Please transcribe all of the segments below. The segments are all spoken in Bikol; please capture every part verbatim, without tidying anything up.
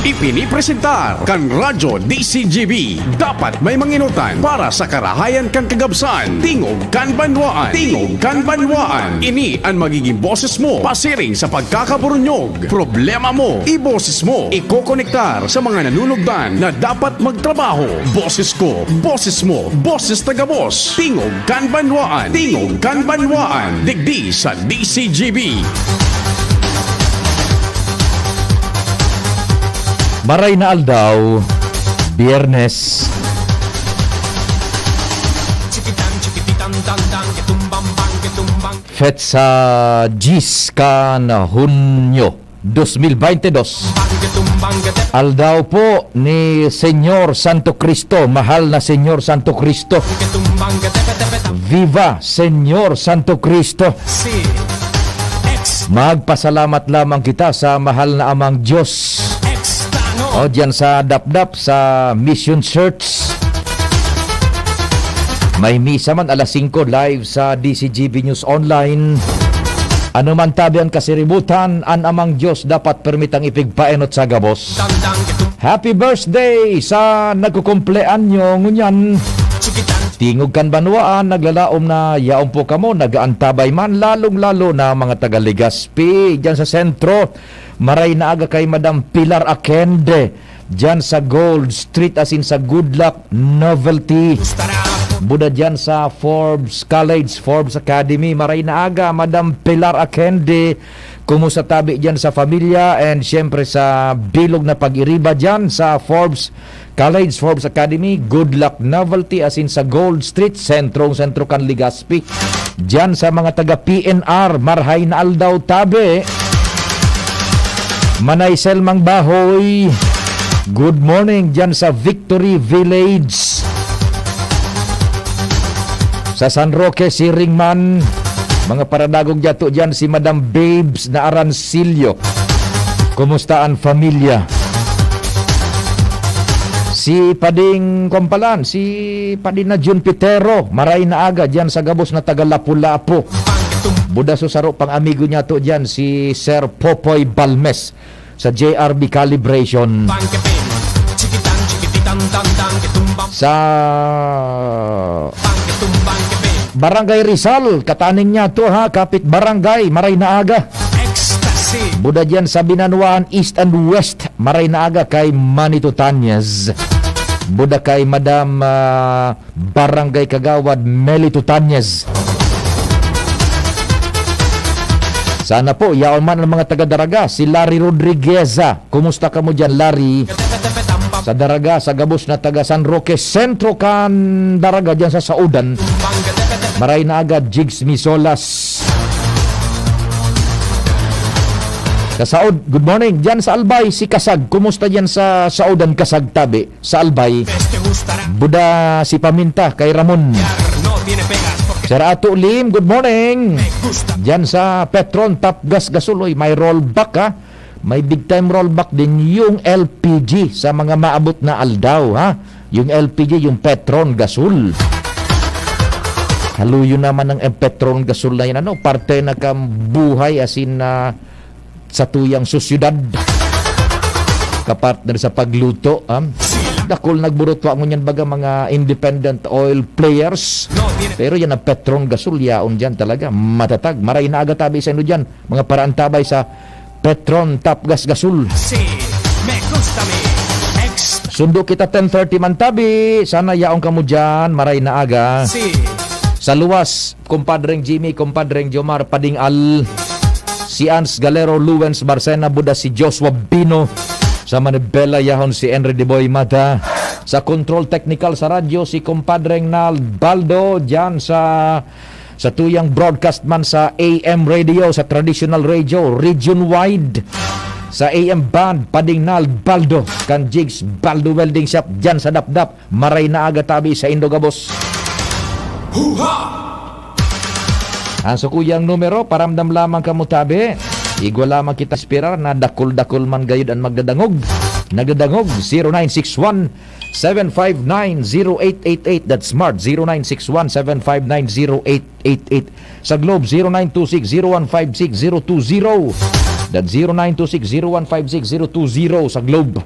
Ipinipresentar kan Radyo D C G B. Dapat may manginutan para sa karahayan kan kagabsan. Tingog kan banwaan. Tingog kan banwaan. Ini an magiging boses mo pasiring sa pagkakaburunyog. Problema mo, iboses mo. Ikokonektar sa mga nanunugdan na dapat magtrabaho. Boses ko, boses mo, boses ta gabos. Tingog kan banwaan. Tingog kan banwaan. Digdi sa D C G B. Maray na aldaw, Biyernes. Petsa diyes kan Hunyo, dos mil baynte dos. Aldaw po ni Señor Santo Cristo, mahal na Señor Santo Cristo. Viva Señor Santo Cristo! Magpasalamat lamang kita sa mahal na Amang Diyos. O, diyan sa Dapdap, sa Mission Church. May misa man alas singko, live sa D C G B News Online. Ano man tabi an kasiributan, an Amang Diyos dapat permitang ipigpaenot sa gabos. Happy birthday sa nagkukumpleanyo ngunyan. Tingog kan banwaan, naglalaom na yaon po kamo, nag-aantabay man, lalong-lalo na mga taga Legazpi, diyan sa sentro. Maray na aga kay Madam Pilar Akende, diyan sa Gold Street, asin sa Good Luck Novelty. Buda diyan sa Forbes College, Forbes Academy. Maray na aga, Madam Pilar Akende. Kumusta tabi diyan sa pamilya and siyempre sa bilog na pag-iriba diyan sa Forbes College, Forbes Academy, Good Luck Novelty, asin sa Gold Street, sentrong-sentro kan Legazpi. Diyan sa mga taga P N R, marhay na aldaw tabi. Manay Selmang Bahoy, good morning diyan sa Victory Village. Sa San Roque, siring man, mga paradagog diyato diyan, si Madam Babes na Arancillo. Kumusta an pamilya? Si Pading Kompalan, si Pading na Jun Pitero, maray na aga diyan sa gabos na taga Lapu-Lapu. Buda so saro pang amigo niyato diyan, si Sir Popoy Balmes sa J R B Calibration. Sa Barangay Rizal, kataning niyato ha, kapit barangay, maray na aga. Buda diyan sa Binanwaan East and West, maray na aga kay Manny Tutañez. Buda kay Madam, ah, Barangay Kagawad Meli Tutañez. Sana po, yaon man ang mga taga Daraga, si Larry Rodrigueza. Kumusta kamo diyan, Larry? Sa Daraga, sa gabos na taga San Roque, sentro kan Daraga, diyan sa Saodan. Maray na aga, Jigs Misolas. Sa Saod, good morning. Diyan sa Albay, si Kasag. Kumusta diyan sa Saodan, Kasag, tabi? Sa Albay. Buda si Paminta kay Ramon. Sir Ato Lim, good morning. Diyan sa Petron, Tapgas, Gasuloy, may rollback, ha? May big time rollback din yung L P G sa mga maabot na aldaw, ha? Yung L P G, yung Petron Gasol. Haluyo naman ang, eh, Petron Gasol na yan, ano? Parte na kang buhay, as in, ah, sa tuyang sosyedad. Kapartner sa pagluto, ah. Dakul nagburutwa ngunyan, baga, mga independent oil players. Pero yan ang Petron Gasol, yaon dyan talaga. Matatag. Maray na aga tabi sa inyo dyan. Mga paraantabay sa Petron Tapgas Gasol. Si Me Gusta Mi. Extra. Sundo kita ten thirty man tabi. Sana yaon kamo dyan. Maray na aga. Si Sa luwas, kumpadreng Jimmy, kumpadreng Jomar, Pading Al. Si Ans Galero, Luwens Barcena, buda si Joshua Bino. Sa Manibela, yahon si Henry Diboy Mata. Sa control technical sa radyo, si kumpadreng Nald Baldo, dyan sa, sa tuyang broadcast man sa A M radio, sa traditional radio, region wide. Sa A M band, Pading Nald Baldo, kan Jigs Baldo Welding Shop, dyan sa Dapdap. Maray na aga tabi sa indo gabos. Huha! Ang sukuyang numero, paramdam lamang kamo tabi. Igwa lamang kita esperar na dakul-dakul man gayud an magdadangog. Nagdadangog, zero nine six one, seven five nine, zero eight eight eight. That's Smart, zero nine six one, seven five nine, zero eight eight eight. Sa Globe, zero nine two six, zero one five six, zero two zero. That zero nine two six zero one five six zero two zero sa Globe.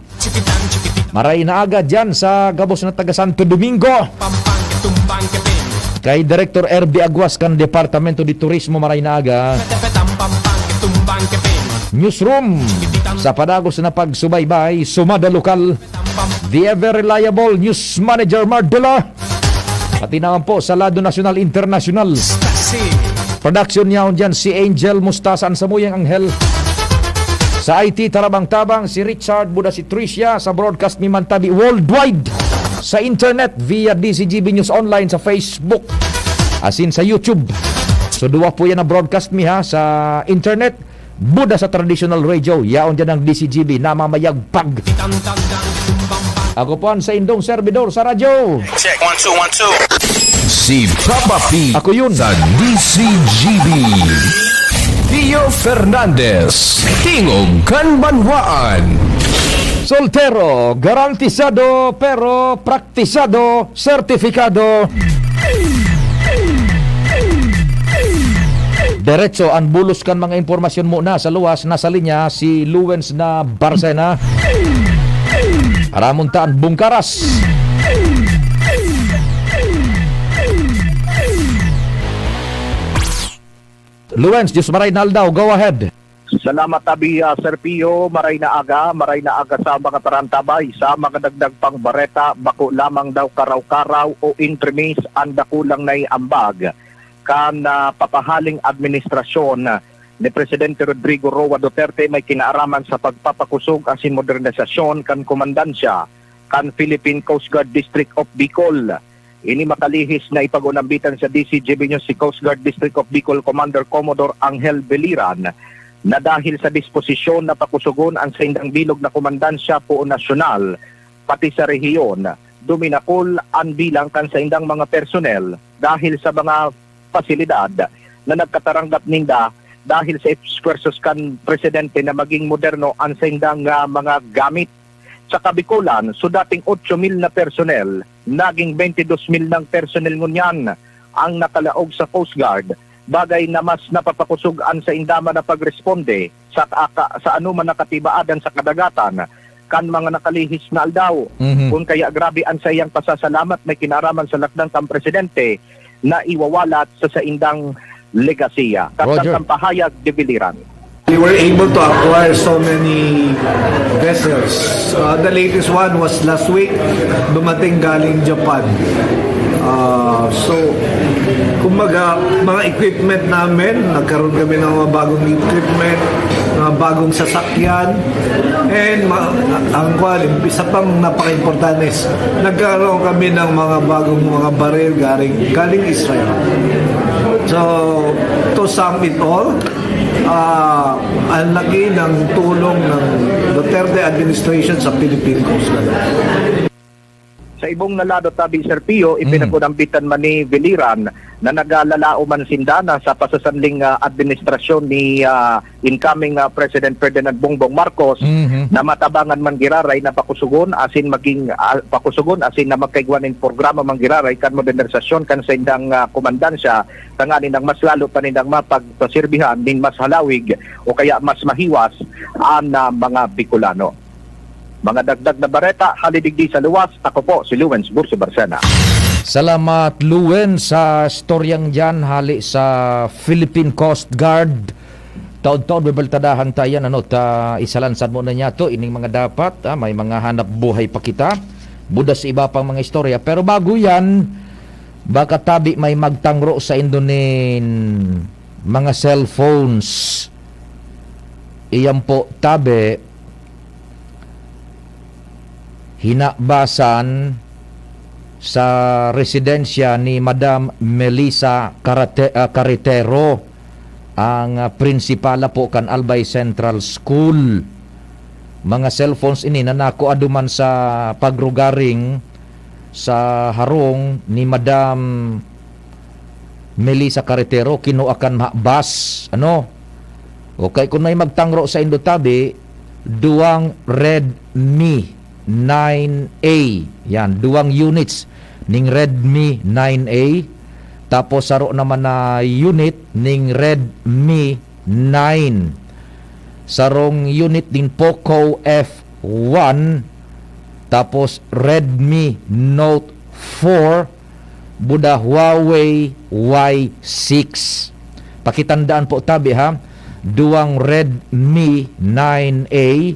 Maray na aga dyan sa gabos na taga Santo Domingo. Kay Director Erby Aguas kan Departamento de Turismo, maray na aga. Newsroom, sa padagos na pagsubaybay, Sumada Lokal, the ever reliable news manager Mardela. Pati naman po sa lado nasyonal, internasyonal. Production niya dyan si Angel Mustasa, ang samuyang anghel. Sa I T, tabang-tabang si Richard, buda si Tricia. Sa broadcast, mi man tabi worldwide. Sa internet, via D C G B News Online sa Facebook. Asin sa YouTube. So, duwa po yan na broadcast mi ha, sa internet. Buda sa traditional radio, yaon dyan ang D C G B, namamayagpag. Ako po ang saindong servidor sa radyo. Check, one, two, one, two. Si Papa P Ako yun. Sa D C G B. Theo Fernandez, Tingog kan Banwaan. Soltero, garantisado, pero praktisado, sertifikado. Diretso an bulos kan mga impormasyon muna sa luwas. Nasa linya si Luwens na Barcena. Aramon ta an bungkaras. Luwens, Diyos maray na aldaw. Go ahead. Salamat tabi, ah, Sir Pio. Maray na aga, maray na aga sa mga tarantabay. Sa mga dagdag pang bareta, bako lamang daw karaw-karaw o entremis ang dakulang naiambag kan, ah, papahaling administrasyon ni Presidente Rodrigo Roa Duterte may kinaaraman sa pagpapakosog asin modernisasyon kan komandansya kan Philippine Coast Guard District of Bicol. Ini makalihis na ipag-unambitan sa D C G B News si Coast Guard District of Bicol Commander Commodore Angel Beliran na dahil sa disposisyon na pakusugon ang saindang bilog na komandansya poon nasyonal, pati sa rehiyon, duminakol an bilang kan saindang mga personnel dahil sa mga pasilidad na nagkataranggap ninda dahil sa esfuerzos kan presidente na maging moderno an saindang, ah, mga gamit. Sa Kabikolan, so dating otso mil na personnel, naging twenty dos mil nang personnel ngunyan ang nakalaog sa Coast Guard, bagay na mas napapakosog an sainda man na pagresponde sa ka-, sa anoman na katibaadan sa kadagatan kan mga nakalihis na aldaw. Mhm. Kun kaya grabe an saiyang pasasalamat may kinaaraman sa lakdang kan presidente na iwawalat sa saindang legasiya. Roger. Katang pahayag de Biliran. We were able to acquire so many vessels. Uh, the latest one was last week, dumating galing Japan. Uh, so, kumbaga, mga equipment namin, nagkaroon kami ng mga bagong equipment, mga bagong sasakyan, and ma-, ang kwan, isa pang napaka-importante is, nagkaroon kami ng mga bagong mga baril galing, galing Israel. So, to sum it all, ah, ang laki ng tulong ng Duterte administration sa Philippine Coast Guard. Sa ibong na lado tabi, Sir Pio, Mm. ipinag-unambitan man ni Biliran na nagalalaom man sinda na sa pasasanling, ah, administrasyon ni, ah, incoming, ah, President Ferdinand Bongbong Marcos Mhm. na matabangan man giraray na pakusugon asin maging, ah, pakusugon asin na magkaigwa nin programa man giraray kan modernisasyon kan saindang, ah, komandansya, tanganing mas lalo pa nindang mapagpaserbihan nin mas halawig o kaya mas mahiwas an, ah, mga Bicolano. Mga dagdag na bareta, hali digdi sa luwas, ako po si Lawrence Burso Barcena. Salamat, Lawrence, sa storyang diyan, hali sa Philippine Coast Guard. Taod-taod, bibiltadahan ta yan, ano, ta, isalansad mo na niya to, ining mga dapat, ah, may mga hanap buhay pa kita. Buda sa iba pang mga istorya. Pero bago yan, baka tabi may magtangro sa indo nin mga cellphones. Iyan po, tabi, hinabasan sa residensya ni Madam Melissa Carate-, ah, Carretero, ang, ah, prinsipala po kan Albay Central School. Mga cellphones ini na nakua duman sa pagrugaring sa harong ni Madam Melissa Carretero, kinua kan mahbas, ano? Okay, kun may magtangro sa indo tabi, duwang Redmi nine A. Yan, duwang units ning Redmi nine A. Tapos, saro naman na unit ning Redmi nine. sarong unit nin Poco F one, tapos Redmi Note four, buda Huawei Y six. Pakitandaan po tabi ha, duwang Redmi nine A,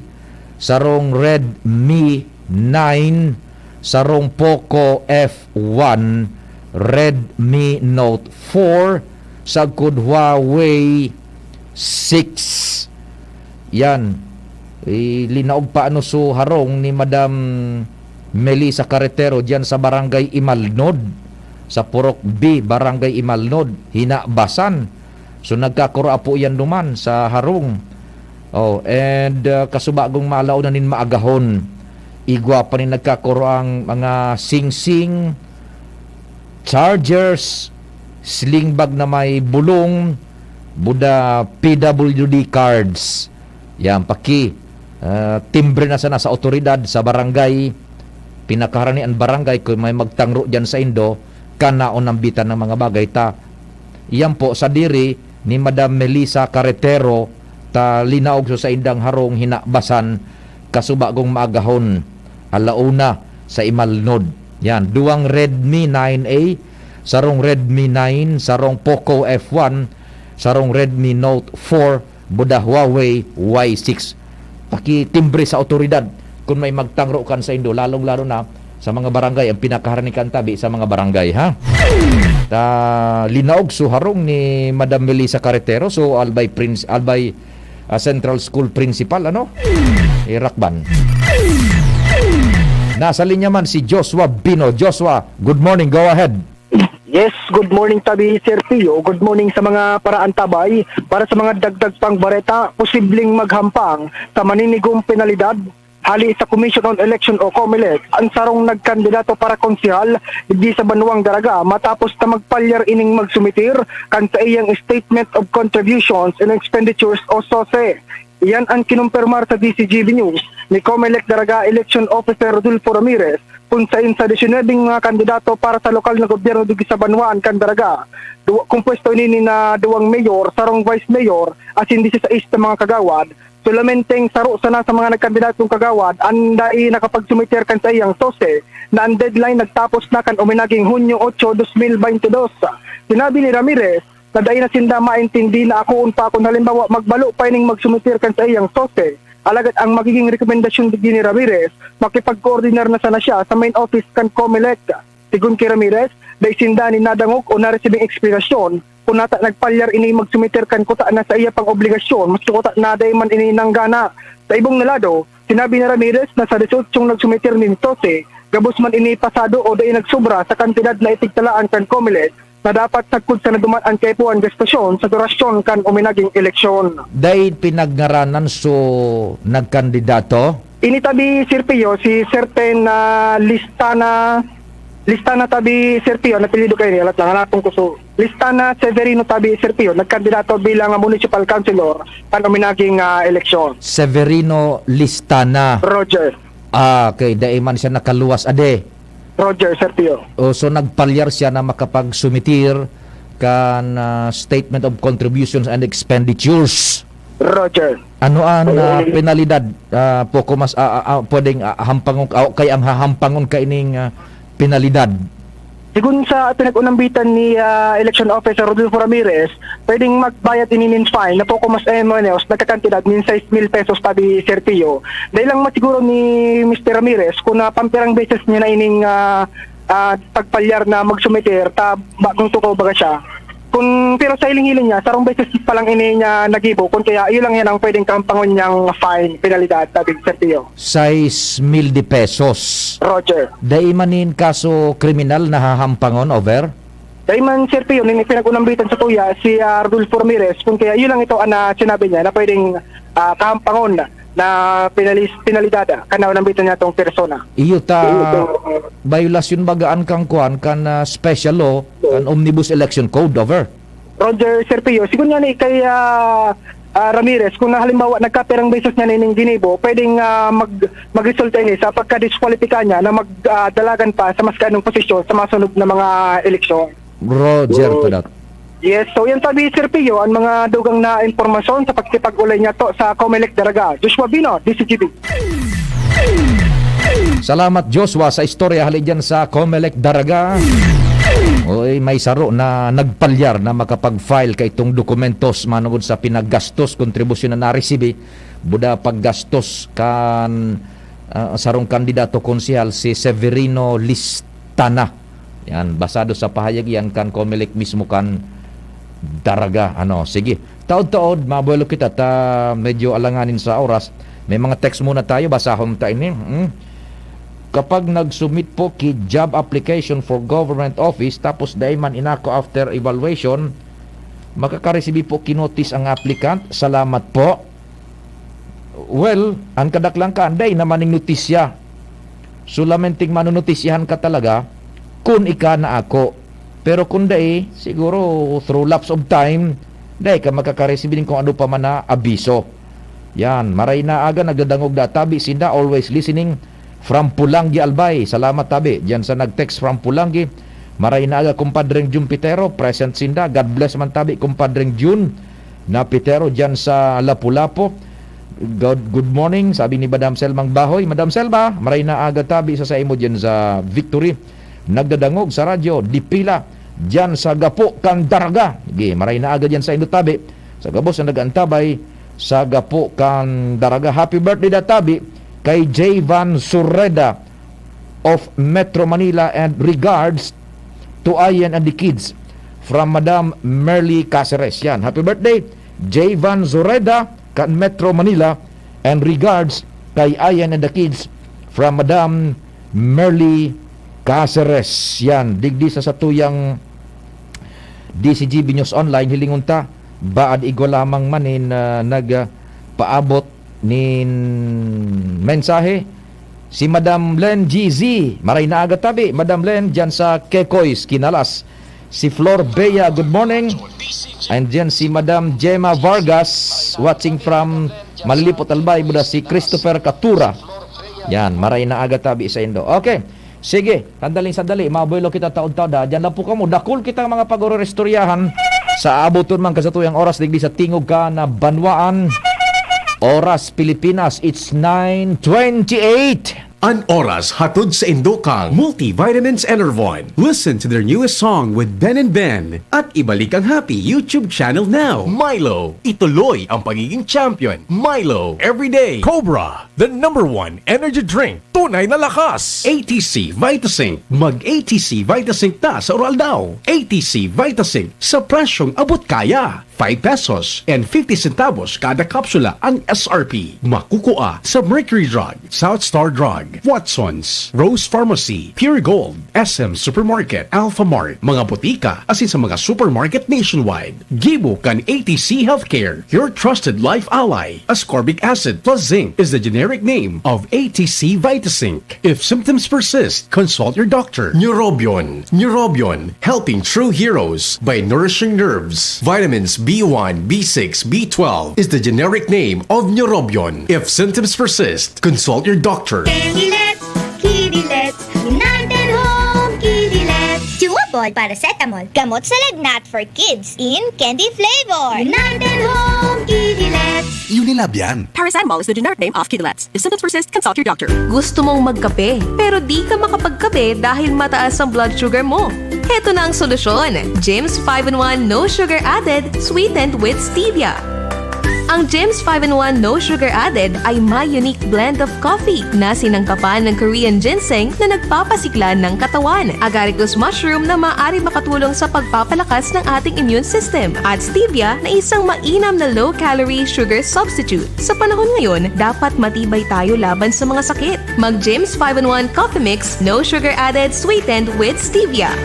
sarong Redmi nine, sarong Poco F one, Redmi Note four, sagkod Huawei six. Yan. Eh, linaog pa ano so harong ni Madam Melissa Carretero diyan sa Barangay Imalnod, sa Purok B, Barangay Imalnod, Hinabasan. So, nagkakura po yan duman sa harong. Oh, and, ah, kasubagong maalaw na nin maagahon. Igwa pa nin nagkakura ang mga singsing, chargers, sling bag na may bulong, buda P W D cards. Yan, paki, ah, timbre na sana sa otoridad, sa barangay. Pinakaharani an barangay, kung may magtangro diyan sa indo, kan naon nambitan ng mga bagay ta. Iyan po, sa diri ni Madam Melissa Carretero, ta linaog so saindang harong hinabasan, kasubagong maagahon, alauna sa Imalnod. Yan, duwang Redmi nine A, sarong Redmi nine, sarong Poco F one, sarong Redmi Note four, buda Huawei Y six. Pakitimbre sa otoridad kun may magtangro kan saindo, lalong-lalo na sa mga barangay, ang pinakaharani kan tabi sa mga barangay, ha? Ta, linaog so harong ni Madam Melissa Carretero, so Albay Prince, Albay, ah, Central School Principal, ano? Irakban. Nasa linya man si Joshua Bino. Joshua, good morning. Go ahead. Yes, good morning tabi, Sir Pio. Good morning sa mga paraantabay. Para sa mga dagdag pang bareta, posibleng maghampang sa maninigong penalidad hali sa Commission on Election o COMELEC ang sarong nagkandidato para konsehal digdi sa banwang Daraga matapos na magpalyar ining magsumitir kan saiyang Statement of Contributions and Expenditures o SOSE. Iyan ang kinumpirmar sa D C G B News ni COMELEC Daraga Election Officer Rodolfo Ramirez, kun saen sa disinubing mga kandidato para sa lokal na gobyerno digdi sa banwaan kan Daraga, duwa, kompuesto ini nin duwang mayor, sarong vice mayor, asin disisais na mga kagawad. Solamenteng saro sana sa mga nagkandidatong kagawad an dai nakapagsumiter kan saiyang SOSE, na ang deadline nagtapos na kan uminaging Hunyo otso, dos mil baynte dos. Sinabi ni Ramirez na dai na sinda maintindi na akoon pa kun halimbawa magbalo pa ining magsumiter kan saiyang SOSE. Alagad ang magiging rekomendasyon digdi ni Ramirez, makipagkoordinar na sana siya sa main office kan COMELEC. Sigon ki Ramirez, dai sinda nin nadangog o naresibing eksplanasyon kun nata nagpalyar ini magsumiter kan kuta na saiya pang obligasyon, maski kuta na dai man ini nanggana. Sa ibong na lado, sinabi ni Ramirez na sa disyotsyong nagsumiter nin SOSE, gabos man ini pasado o dai nagsobra sa kantidad na itigtalaan kan COMELEC na dapat sagkod sa naduman an kaipuhan gastasyon sa durasyon kan uminaging eleksyon. Dai pinagngaranan so nagkandidato? Ini tabi, Sir Pio, si certain, ah, Listana, Listana tabi, Sir Pio, napilido kayo niya, alat lang, hanapon ko so, Listana Severino tabi, Sir Pio, nagkandidato bilang municipal councilor kan uminaging, ah, eleksyon. Severino Listana. Roger. Ah, okay. Dai man siya nakaluwas, ade. Roger, Sir Pio. O, so nagpalyar siya na makapagsumitir kan, ah, Statement of Contributions and Expenditures. Roger. Ano ang, ah, penalidad? Ah, poko mas, ah, ah, ah, pwedeng, ah, hampangon, ah, kaya ang hahampangon kaining, ah, penalidad? Sigon sa pinag-unambitan ni, ah, Election Officer Rodolfo Ramirez, pwedeng magbayad ini nin fine na poko mas o menos nagkakantidad nin sais mil pesos tabi, Sir Pio. Dai lang masiguro ni Mister Ramirez kung na pampirang beses niya na ining, ah, ah, pagpalyar na magsumiter ta bagong tukaw baga siya. Kun, pero sa hiling-hiling niya, sarong beses pa lang ini niya nagibo, kun kaya iyo lang yan ang pwedeng kahampangon niyang fine, penalidad, tabi, Sir Pio. Sais mil de pesos. Roger. Dai man nin kaso kriminal na hahampangon, over? Dai man, Sir Pio, nin ipinag-unambitan sa tuya si, ah, Rodolfo Ramirez, kun kaya iyo lang ito ang, ah, sinabi niya na pwedeng, ah, kahampangon na pinalis-, penalidad, ah, kan naunambitan niya tong persona. Iyo ta, Iyo ta, ah, violasyon baga an kang kuan, kan, ah, special law, kan Omnibus Election Code, over? Roger, Sir Pio, sigon niya ni kay, ah, ah, Ramirez, kung na halimbawa nagkapirang beses niya ning ginibo, pwedeng, ah, mag-, magresulta ini sa pagka-disqualify niya na mag, ah, dalagan pa sa mas kaanong posisyon sa masunod na mga eleksyon. Roger, Roger. Padat. Yes, so yan tabi, Sir Pio, ang mga dugang na impormasyon sa pakikipag-ulay niya to sa Comelec Daraga. Joshua Bino, D C G B. Salamat, Joshua, sa istorya hali dyan sa Comelec Daraga. Oy, may saro na nagpalyar na makapag-file ka itong dokumentos manungod sa pinagastos, kontribusyon na naresibi, buda paggastos kan ah, sarong kandidato konsehal, si Severino Listana. Yan, basado sa pahayag yan kan Comelec mismo kan Daraga. Ano, sige. Taod-taod, mabuelo kita ta medyo alanganin sa oras. May mga text muna tayo, basahon ta ini. Hmm. Kapag nag-submit po ki job application for government office tapos dai man inako after evaluation, makakaresibi po ki notice ang applicant? Salamat po. Well, ang kadaklan ka, anday naman ning notisya. Solamente manunotisyahan ka talaga kun ika na ako. Pero kung dai, siguro through lapse of time, dai ka makakareceive nin kung ano pa man na abiso. Yan, maray na aga nagdadangog da tabi sinda, always listening from Pulangi, Albay. Salamat tabi diyan sa nag-text from Pulangi. Maray na aga, kumpadreng Jun Pitero, present sinda. God bless man tabi, kumpadreng Jun na Pitero diyan sa Lapu-Lapu. Good, good morning, sabi ni Madam Selmang Bahoy. Madam Selma, maray na aga tabi sa saimo diyan sa Victory. Nagdadangog sa radyo, Dipila, diyan sa Gapo kan Daraga. Sige, maray na aga diyan sa indo tabi. Sa gabos na nag-antabay sa Gapo kan Daraga. Happy birthday da tabi kay Jayvan Sureda of Metro Manila and regards to Ian and the kids from Madam Merly Caceres. Yan. Happy birthday, Jayvan Zureda kan Metro Manila, and regards kay Ian and the kids from Madam Merly Caceres. Yan. Digdi sa satuyang D C G B News Online, hilingon ta, baad igwa lamang man nin ah, nagpaabot nin mensahe. Si Madam Len G Z, maray na aga tabi. Madam Len, diyan sa Quecoys, Quinalas. Si Flor Bea, good morning. And diyan si Madam Gemma Vargas, watching from Malilipot, Albay. Buda si Christopher Katura. Yan, maray na aga tabi sa indo. Okay. Sige, sandaling-sandali, mabuelo kita taod-taod, ha. Diyan lang po kamo. Dakul kitang mga pag-oristoryahan sa aaboton man kasatuyang oras digdi sa tingog ka na banwaan. Oras Pilipinas, it's nine twenty-eight. An oras hatod sa indo kang Multivitamins Enervon. Listen to their newest song with Ben and Ben. At ibalik ang Happy YouTube channel now. Milo, ituloy ang pagiging champion. Milo, everyday. Cobra, the number one energy drink. Tunay na lakas. A T C Vitasync. Mag A T C Vitasync na sa Oraldaw. A T C Vitasync sa presyong abot kaya. Five pesos and fifty centavos kada kapsula ang S R P. Makukuha sa Mercury Drug, South Star Drug, Watson's, Rose Pharmacy, Pure Gold, S M Supermarket, Alpha Mart, mga botika, asin sa mga supermarket nationwide. Gibo kan A T C Healthcare, your trusted life ally. Ascorbic acid plus zinc is the generic name of A T C Vitasync. If symptoms persist, consult your doctor. Neurobion. Neurobion, helping true heroes by nourishing nerves. Vitamins B one, B six, B twelve is the generic name of Neurobion. If symptoms persist, consult your doctor. Kidilets, Kidilets, United Home Kidilets. Chewable paracetamol, gamot sa lagnat for kids in candy flavor. United Home Kidilets. Unilab yan. Paracetamol is the generic name of Kidilets. If symptoms persist, consult your doctor. Gusto mong magkape, pero di ka makapagkape dahil mataas ang blood sugar mo? Heto na ang solusyon, James five in one No Sugar Added, sweetened with stevia. Ang James five in one No Sugar Added ay may unique blend of coffee na sinangkapan ng Korean ginseng na nagpapasigla ng katawan, agaricus mushroom na maaari makatulong sa pagpapalakas ng ating immune system, at stevia na isang mainam na low-calorie sugar substitute. Sa panahon ngayon, dapat matibay tayo laban sa mga sakit. Mag James five in one Coffee Mix, no sugar added, sweetened with stevia.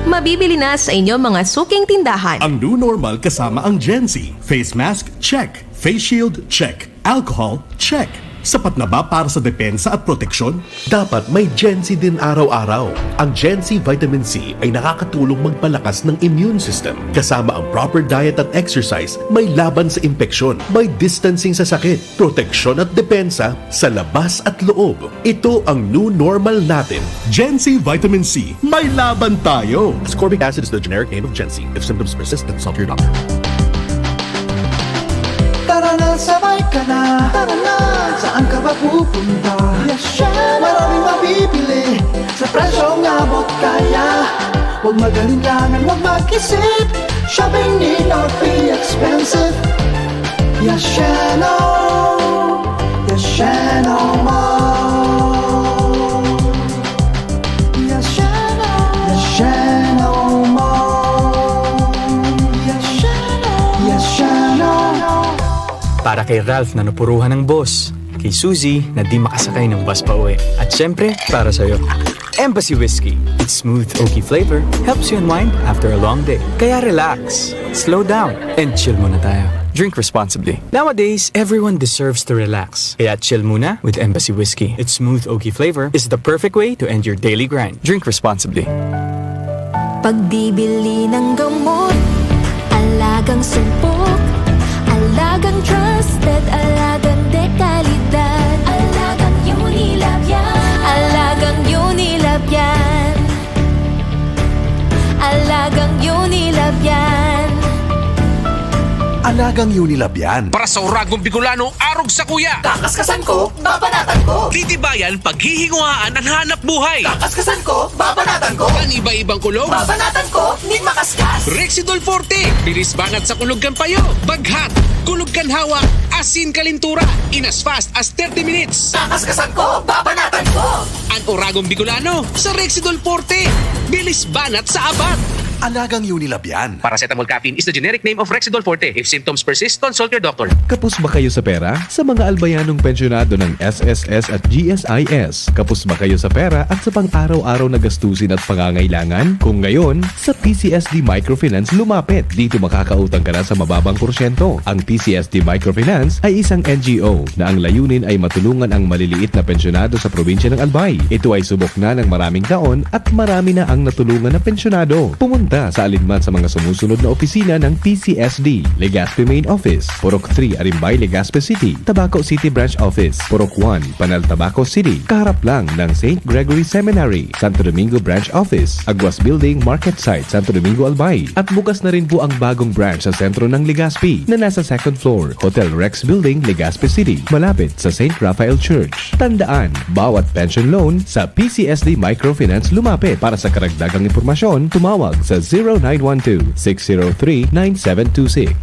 Mabibili na sa inyong mga suking tindahan. Ang new normal kasama ang Gen Z. Face mask, check. Face shield, check. Alcohol, check. Sapat na ba para sa depensa at proteksyon? Dapat may Gen C din araw-araw. Ang Gen C Vitamin C ay nakakatulong magpalakas ng immune system, kasama ang proper diet at exercise, may laban sa impeksyon, may distancing sa sakit, proteksyon at depensa sa labas at loob. Ito ang new normal natin. Gen C Vitamin C, may laban tayo! Ascorbic acid is the generic name of Gen C. If symptoms persist, consult your doctor. Tara na, sabay ka na. Tara na. Saan ka ba pupunta? Yes, syempre. Maraming mabibili sa presyong abot kaya. Huwag mag-alinlangan, huwag mag-isip. Shopping need not be expensive. Yes, Sheno. Yes, Sheno Mall. Yes, Sheno. Yes, Sheno Mall. Yes, Sheno. Yes, Sheno. Para kay Ralph na napuruhan ng boss, kay Suzy na di makasakay ng bus pa uwi, at syempre, para sa'yo. Embassy Whiskey. Its smooth, oaky flavor helps you unwind after a long day. Kaya relax, slow down, and chill muna tayo. Drink responsibly. Nowadays, everyone deserves to relax. Kaya chill muna with Embassy Whiskey. Its smooth, oaky flavor is the perfect way to end your daily grind. Drink responsibly. Pagbibili ng gamot, alagang sumpok, alagang trusted, alagang dekalidad, alagang Unilab yan, alagang Unilab yan, alagang Unilab yan. Alagang Unilab yan. Para sa Uragong Bicolano, arog sa kuya. Kakaskasan ko, babanatan ko. Titibayan, paghihinguhaan ang hanap buhay. Kakaskasan ko, babanatan ko. Ang iba-ibang kulog. Babanatan ko, nin makaskas. Rexidol Forte, bilis banat sa kulog kan payo, baghat, kulog kan hawak, asin kalintura, in as fast as thirty minutes. Kakaskasan ko, babanatan ko. Ang Uragong Bicolano sa Rexidol Forte. Bilis banat sa abat. Alagang Unilab yan. Paracetamol caffeine is the generic name of Rexidol Forte. If symptoms persist, consult your doctor. Kapos ba kayo sa pera? Sa mga albayanong pensyonado ng S S S at G S I S, kapos ba kayo sa pera at sa pang-araw-araw na gastusin at pangangailangan? Kung ngayon, sa P C S D Microfinance lumapit. Dito makakautang ka na sa mababang porsyento. Ang P C S D Microfinance ay isang N G O na ang layunin ay matulungan ang maliliit na pensyonado sa probinsya ng Albay. Ito ay subok na ng maraming taon at marami na ang natulungan na pensyonado. Pumunta sa alinman sa mga sumusunod na opisina ng P C S D, Legazpi Main Office, Purok three, Arimbay, Legazpi City, Tabaco City Branch Office, Purok one, Panal, Tabaco City, kaharap lang ng Saint Gregory Seminary, Santo Domingo Branch Office, Aguas Building, Market Site, Santo Domingo, Albay. At bukas na rin po ang bagong branch sa sentro ng Legazpi na nasa second floor, Hotel Rex Building, Legazpi City, malapit sa Saint Raphael Church. Tandaan, bawat pension loan sa P C S D Microfinance lumapit. Para sa karagdagang impormasyon, tumawag sa zero nine one two, six zero three, nine seven two six.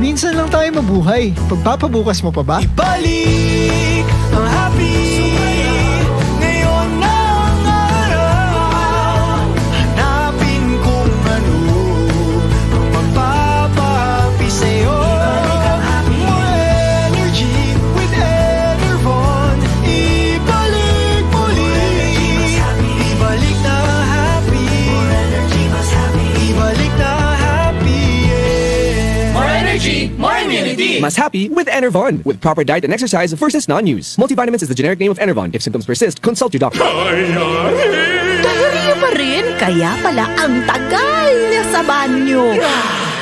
Minsan lang tayo mabuhay. Pagpapabukas mo pa ba? Ibalik ang happy. Ngayon na ang araw. Hanapin kung ano ang magpapahappy sa'yo. More energy with Enervon. Ibalik muli. Ibalik na happy. Ibalik na happy, yeah. More energy, more immunity. Mas happy with Enervon. With proper diet and exercise versus non-use. Multivitamins is the generic name of Enervon. If symptoms persist, consult your doctor. Diarrhea pa rin? Kaya pala ang tagal niya sa banyo.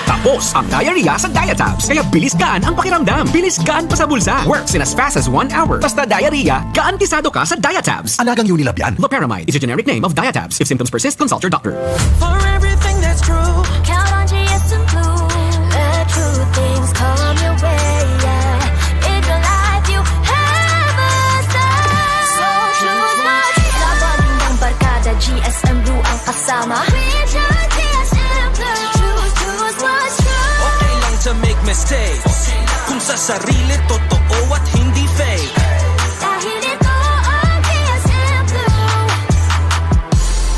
Tapos ang diarrhea sa Diatabs. Kaya bilis gaan ang pakiramdam. Bilis gaan pa sa bulsa. Works in as fast as one hour. Basta diarrhea, garantisado ka sa Diatabs. Alagang Unilab yan. Loperamide is a generic name of Diatabs. If symptoms persist, consult your doctor. For everything that's true. Count on G S M Blue. The true things come your way, yeah. In your life, you have a star. So choose what's true. Laban ng barkada, G S M Blue ang kasama. We choose G S M Blue. Choose, choose what's true. Okay lang to make mistakes. Kung sa sarili, totoo at hindi fake. Dahil ito ang G S M Blue.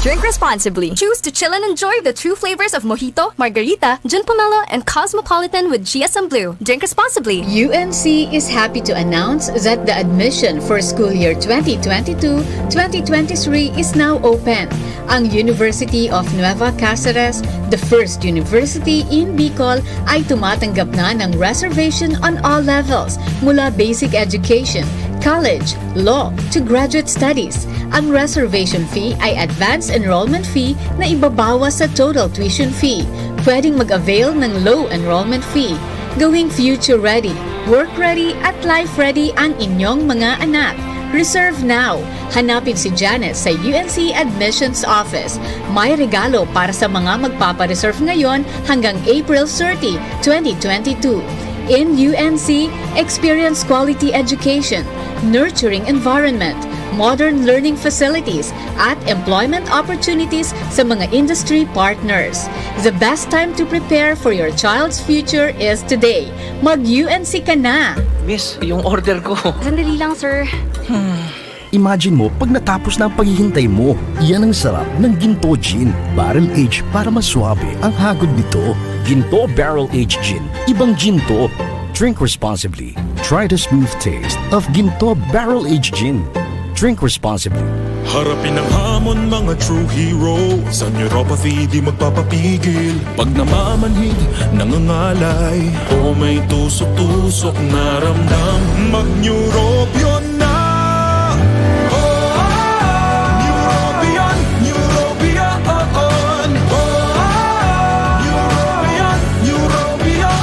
Drink responsibly. Choose to chill and enjoy the true flavors of mojito, margarita, gin pomelo, and cosmopolitan with G S M Blue. Drink responsibly. U N C is happy to announce that the admission for school year twenty twenty-two twenty twenty-three is now open. Ang University of Nueva Caceres, the first university in Bicol, ay tumatanggap na ng reservation on all levels, mula basic education, college, law, to graduate studies. Ang reservation fee ay advance enrollment fee na ibabawas sa total tuition fee. Pwedeng mag-avail ng low enrollment fee. Gawing future ready, work ready, at life ready ang inyong mga anak. Reserve now. Hanapin si Janice sa U N C Admissions Office. May regalo para sa mga magpapareserve ngayon hanggang April thirty, twenty twenty-two. In U N C, experience quality education, nurturing environment, modern learning facilities, at employment opportunities sa mga industry partners. The best time to prepare for your child's future is today. Mag-U N C ka na! Miss, yung order ko. Sandali lang, sir. Imagine mo, pag natapos na ang paghihintay mo, iyan ang sarap ng Ginto Gin. Barrel Age para mas suabe ang hagod nito. Ginto Barrel Age Gin. Ibang Ginto. Drink responsibly. Try the smooth taste of Ginto Barrel Age Gin. Drink responsibly. Harapin ang hamon, mga true hero. Sa neuropathy di magpapapigil. Pag namamanhid, nangangalay, o may tusok-tusok na ramdam, mag-Neurobion na! Oh, ah! Neurobion, Neurobion! Oh, ah! Neurobion, Neurobion!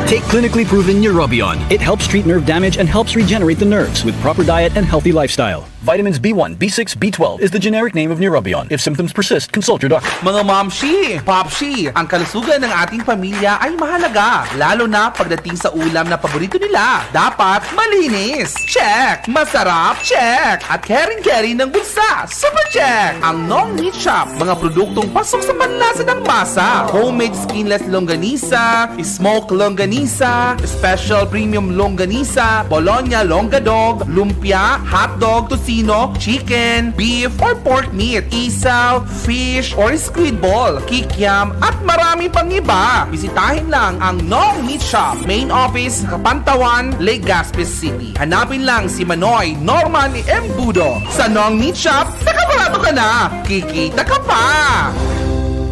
Take clinically proven Neurobion. It helps treat nerve damage and helps regenerate the nerves with proper diet and healthy lifestyle. Vitamins B one, B six, B twelve is the generic name of Neurobion. If symptoms persist, consult your doctor. Mga mamshi, papshi, ang kalusugan ng ating pamilya ay mahalaga, lalo na pagdating sa ulam na paborito nila. Dapat malinis. Check! Masarap. Check! At caring-caring ng bulsa. Super check! Ang Nong Meat Shop, mga produktong pasok sa panlasa ng masa. Homemade skinless longganisa, smoke longganisa, special premium longganisa, Bologna longgadog, lumpia, hotdog, tocino, chicken, beef, or pork meat, isaw, fish, or squid ball, kikiam, at marami pang iba. Bisitahin lang ang Nong Meat Shop, main office, Kapantawan, Legazpi City. Hanapin lang si Manoy Norman Embudo. Sa Nong Meat Shop, nakabarato ka na! Kikita ka pa!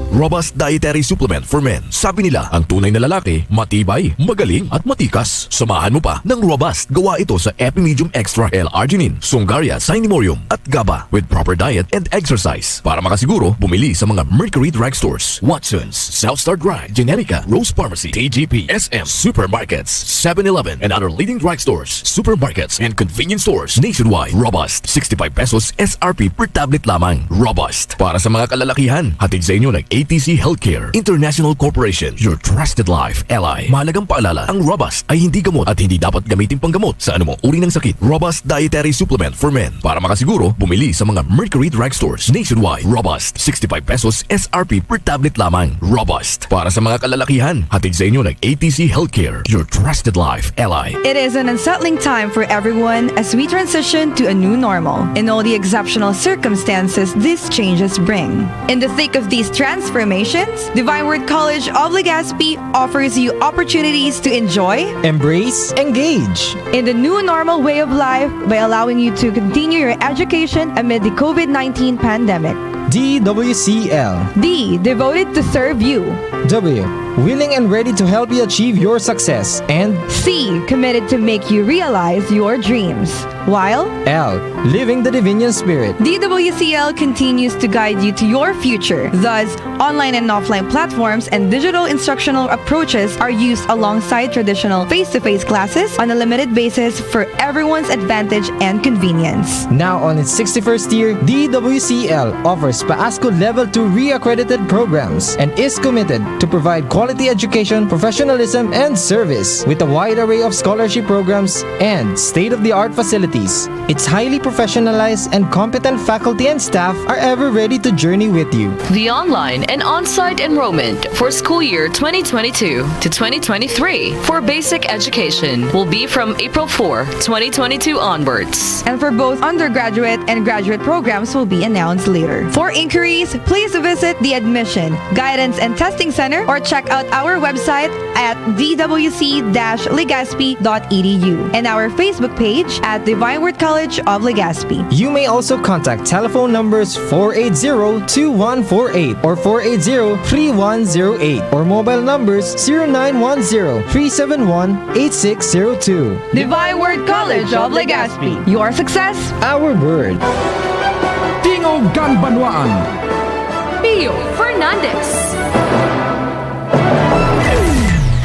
Robust Dietary Supplement for Men. Sabi nila, ang tunay na lalaki, matibay, magaling, at matikas. Samahan mo pa ng Robust. Gawa ito sa Epimedium Extra, L-arginine, Sungaria, Cinemorium, at GABA with proper diet and exercise. Para makasiguro, bumili sa mga Mercury Drug Stores, Watson's, South Star Drug, Generica, Rose Pharmacy, T G P, S M, supermarkets, seven eleven, and other leading drug stores, supermarkets, and convenience stores nationwide. Robust, sixty-five pesos S R P per tablet lamang. Robust. Para sa mga kalalakihan, hatid sa inyo ng A T C Healthcare International Corporation, your trusted life ally. Mahalagang paalala, ang Robust ay hindi gamot at hindi dapat gamitin panggamot sa anumang uri ng sakit. Robust Dietary Supplement for Men. Para makasiguro, bumili sa mga Mercury Drug Stores nationwide. Robust, sixty-five pesos S R P per tablet lamang. Robust. Para sa mga kalalakihan, hatid sa inyo ng A T C Healthcare, your trusted life ally. It is an unsettling time for everyone as we transition to a new normal and all the exceptional circumstances these changes bring. In the thick of these transformations, Divine Word College of Legazpi offers you opportunities to enjoy, embrace, engage in the new normal way of life by allowing you to continue your education amid the COVID nineteen pandemic. D W C L. D, devoted to serve you. W, willing and ready to help you achieve your success. And C, committed to make you realize your dreams. While L, living the Divinian Spirit. D W C L continues to guide you to your future. Thus, online and offline platforms and digital instructional approaches are used alongside traditional face-to-face classes on a limited basis for everyone's advantage and convenience. Now on its sixty-first year, D W C L offers PAASCU Level two re-accredited programs and is committed to provide quality education, professionalism, and service with a wide array of scholarship programs and state-of-the-art facilities. Its highly professionalized and competent faculty and staff are ever ready to journey with you. The online and on-site enrollment for school year twenty twenty-two to twenty twenty-three for basic education will be from April four, twenty twenty-two onwards. And for both undergraduate and graduate programs will be announced later. For inquiries, please visit the Admission, Guidance and Testing Center or check out at our website at d w c dash legazpi dot e d u and our Facebook page at Divine Word College of Legazpi. You may also contact telephone numbers four eight zero two one four eight or four eight zero three one zero eight or mobile numbers zero nine one zero three seven one eight six zero two. Divine Word College of Legazpi. Your success, our word. Tingog kan Banwaan. Pio Fernandez.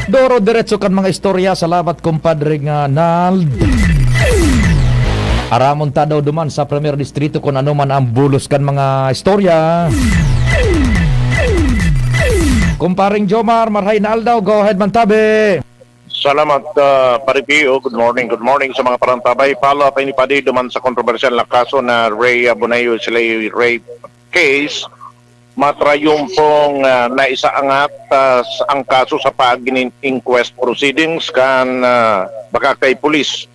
Doro diretso kan mga istorya. Salamat, kumpadre nga Nald. Aramon ta daw duman sa Primer Distrito kun ano man ang bulos kan mga istorya. Kumparing Jomar, marhay na aldaw. Go ahead man tabi. Salamat, ah, Pare Pio. Good morning, good morning sa mga parantabay. Follow up ini padi duman sa kontrobersyal na kaso na Rhea Bonayo Slay rape case. Matrayumpong, ah, naisaangat, ah, s-, ang kaso sa paagi nin inquest proceedings kan, ah, Bacacay Police,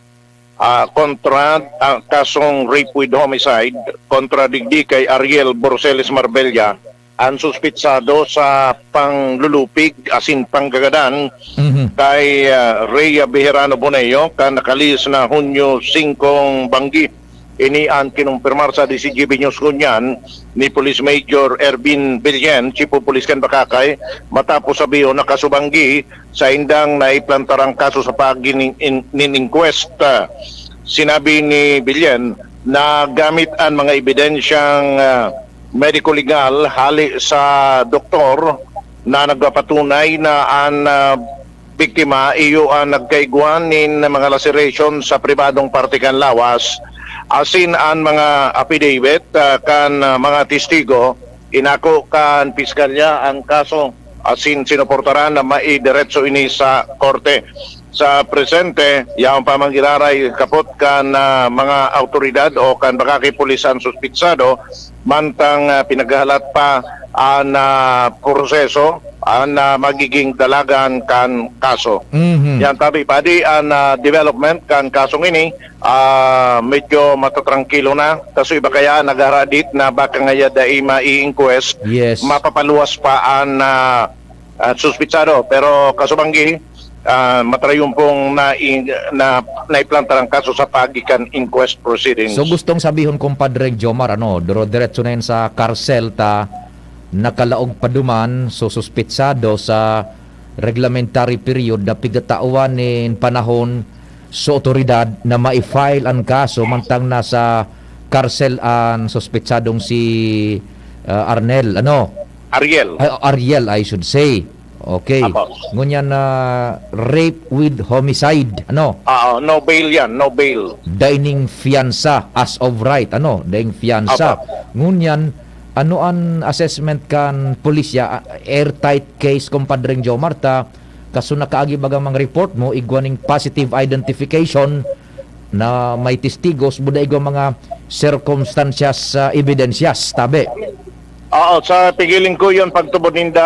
ah, kontra ang kasong rape with homicide kontra digdi kay Ariel Borceles Marbella, ang suspitsado sa panglulupig asin panggagadan Mhm. kay, ah, Rhea Bejerano Boneo, kan nakalihis na Hunyo singko banggi. Ini an kinumpirmar sa D Z G B News ngunyan ni Police Major Ervin Villen, Chief of Police kan Bacacay, matapos sabihon na kasubanggi saindang naiplantar ang kaso sa paagi nin, in-, nin inquest. Sinabi ni Villen na gamit an mga ebidensyang, ah, medico-legal hale sa doktor na nagpapatunay na an, ah, biktima iyo an nagkaigwa nin mga laceration sa pribadong parte kan lawas, asin an mga affidavit, ah, kan, ah, mga testigo, inako kan piskalya ang kaso, asin sinuportaran na maidiretso ini sa korte. Sa presente, yaon pa man giraray kapot kan, ah, mga awtoridad o kan Bacacay Police an suspitsado, mantang, ah, pinaghahalat pa an, ah, proseso, an, ah, magiging dalagan kan kaso. Mhm. Yan, tabi, padi an, ah, development kan kasong ini, ah, medyo matatrangkilo na. Kaso iba kaya nagharadit na baka ngaya dai mai-inquest, Yes. mapapaluwas pa an, ah, ah, suspitsado. Pero kasubanggi, ah, matrayumpong na, na, naiplantar ang kaso sa paagi kan inquest proceedings. So, gustong sabihon, Compadre Jomar, ano, duro-, diretso na yan sa karsel ta, nakalaog pa duman, so, suspitsado sa reglementary period na pigtatawan nin panahon sa otoridad na ma-file an kaso mantang nasa karsel an suspitsadong si, ah, Arnel, ano? Ariel. Ay, Ariel, I should say. Okay. Apo. Ngunyan na rape with homicide, ano? Oo, no bail yan, no bail. Dai ning fiansa as of right, ano? Daing fiansa. Apo. Ngunyan, ano an assessment kan pulisya? Ah, airtight case, Compadreng Jomar, ta kaso nakaagi baga mga report mo, igwa ning positive identification na may testigos, buda igwa mga circumstances, ah, evidences, tabi. Oo, sa pigiling ko yun, pagtubod ninda,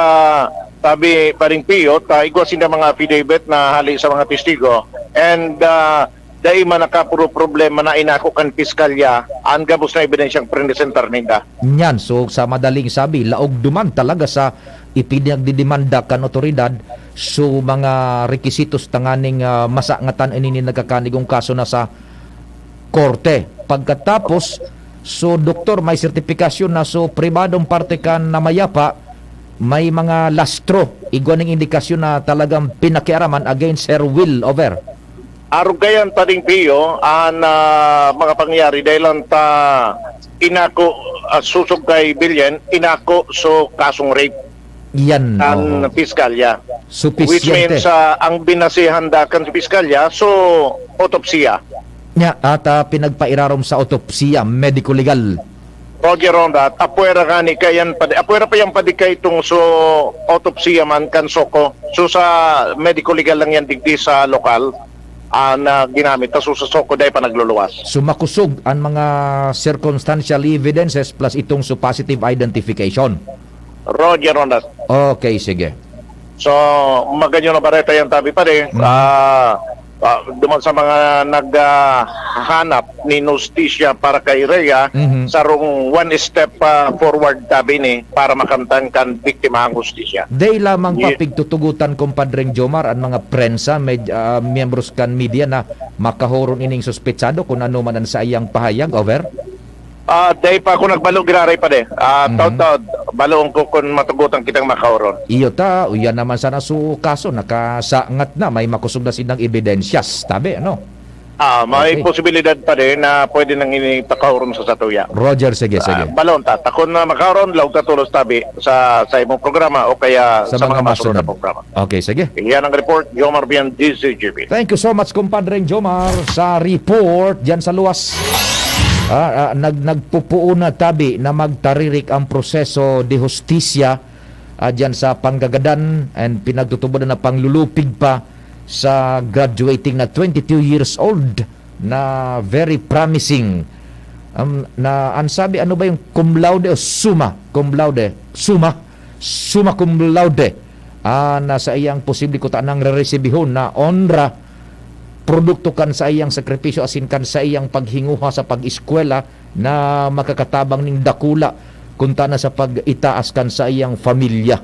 tabi, Paring Pio, ta igwa sinda mga affidavit na hali sa mga testigo. And, ah, dai man nakapuro problema na inako kan piskalya, ang gabos na ebidensyang presentar ninda. Nyan, so sa madaling sabi, laog duman talaga sa ipinagdidemanda kan otoridad, so mga rekisitos tanganing, ah, masangatan ini nin nagkakanigong kaso na sa korte. Pagkatapos, so doktor, may sertipikasyon na so pribadong parte kan namayapa, may mga lastro, igwa ning indikasyon na talagang pinakiaraman against her will over. Arog kayan, Paring Pio, an, ah, mga pangyayari dahil lang ta inako, ah, susog kay Bilyen, inako so kasong rape Yan, kan oho. Piskalya. Supisyente. Which means, ah, ang binasihan da kan piskalya, so, autopsiya. Nya, at, ah, pinagpairarom sa autopsiya, medico-legal. Roger on that. Apwera gani kayan padi-, apwera pa yan padi kay itong so autopsiya man kan soko. So sa medico-legal lang yan digdi sa lokal, ah, na ginamit. Tas so sa soko dai pa nagluluwas. So makusog ang mga circumstantial evidences plus itong so positive identification. Roger on that. Okay, sige. So, maganyo na bareta yan, tabi pare. Mm. Ah, Ah, duman sa mga naghahanap nin hustisya para kay Rhea, Mhm. sarong one step, ah, forward tabi ni para makamtan kan biktima ang hustisya. Day lamang pa Ye- pigtutugotan, Compadreng Jomar, an mga prensa, med-, ah, miyembros kan media na makahoron ining suspetsado kun ano man an saiyang pahayag. Over? Ah, dai pa ako nagbalo, giraray pa de. Ah, Mhm. taud-taud, baloon ko kun matugotan kitang makaoron. Iyo ta, uyan naman sana su kaso, nakasangat na, may makosog na sinang ebidensyas, tabi, ano? Ah, may Okay. posibilidad pa de na pwede nang ini pakaoron sa satuya. Roger, sige, Ah, sige. baloon ta. Ta kun na makaoron, laog ta tolos tabi sa, sa imong programa o kaya Sa sa mga mga masunod na masunod. programa. Okay, sige. Iyan ang report, Jomar Bian, D Z G B. Thank you so much, Compadreng Jomar, sa report diyan sa luwas. Ah, ah, nag-, nagpupuon na tabi na magtaririk ang proseso de hustisya, ah, diyan sa panggagadan and pinagtutubodan na panglulupig pa sa graduating na twenty-two years old na very promising. Um, na, ang sabi, ano ba yung cum laude o summa? Cum laude. Summa. Summa cum laude. Ah, na saiyang posible kuta nang reresibihon na onra, produkto kan saiyang sakripisyo asin kan saiyang paghinguha sa pag-eskwela na makakatabang ning dakula kunta na sa pag-itaas kan saiyang pamilya.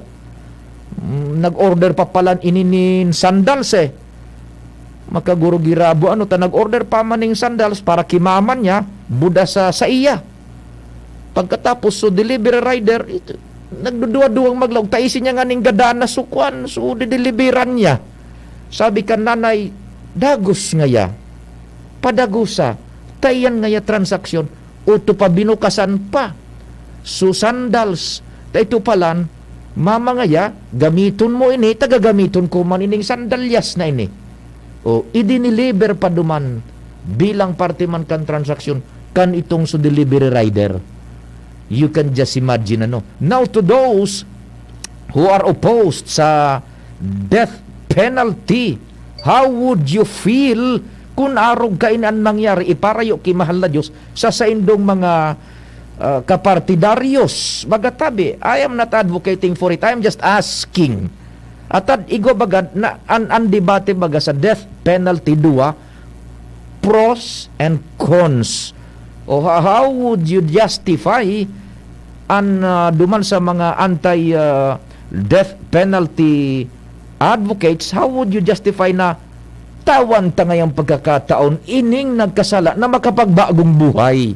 Mm, nag-order pa pala ini nin sandals, eh. Makagurugirabo, ano ta, nag-order pa man ning sandals para ki mama niya, buda sa saiya. Pagkatapos, so delivery rider, ito, nagduduwa-duwang maglaog, ta isi niya nganing gadan na sukwan, so dideliveran niya. Sabi kan nanay, "Dagos ngaya, padagosa, ta iyan ngaya transaksyon, oto pa binukasan pa. So sandals, ta ito palan, mama ngaya, gamiton mo ini, ta gagamiton ko man ining sandalyas na ini." O, idiniliver pa duman bilang parte man kan transaksyon kan itong so delivery rider. You can just imagine, ano. Now, to those who are opposed sa death penalty, how would you feel kun arog kaini an mangyari? Iparayo ki mahal na Dios sa saindong mga, ah, kapartidaryos. Baga tabi, I am not advocating for it. I am just asking. Atad igwa baga na an, an debate baga sa death penalty, duwa, pros and cons. O ha-, how would you justify an, ah, duman sa mga anti, ah, death penalty advocates, how would you justify na tawan ta ngayang pagkakataon ining nagkasala na makapagbagong buhay?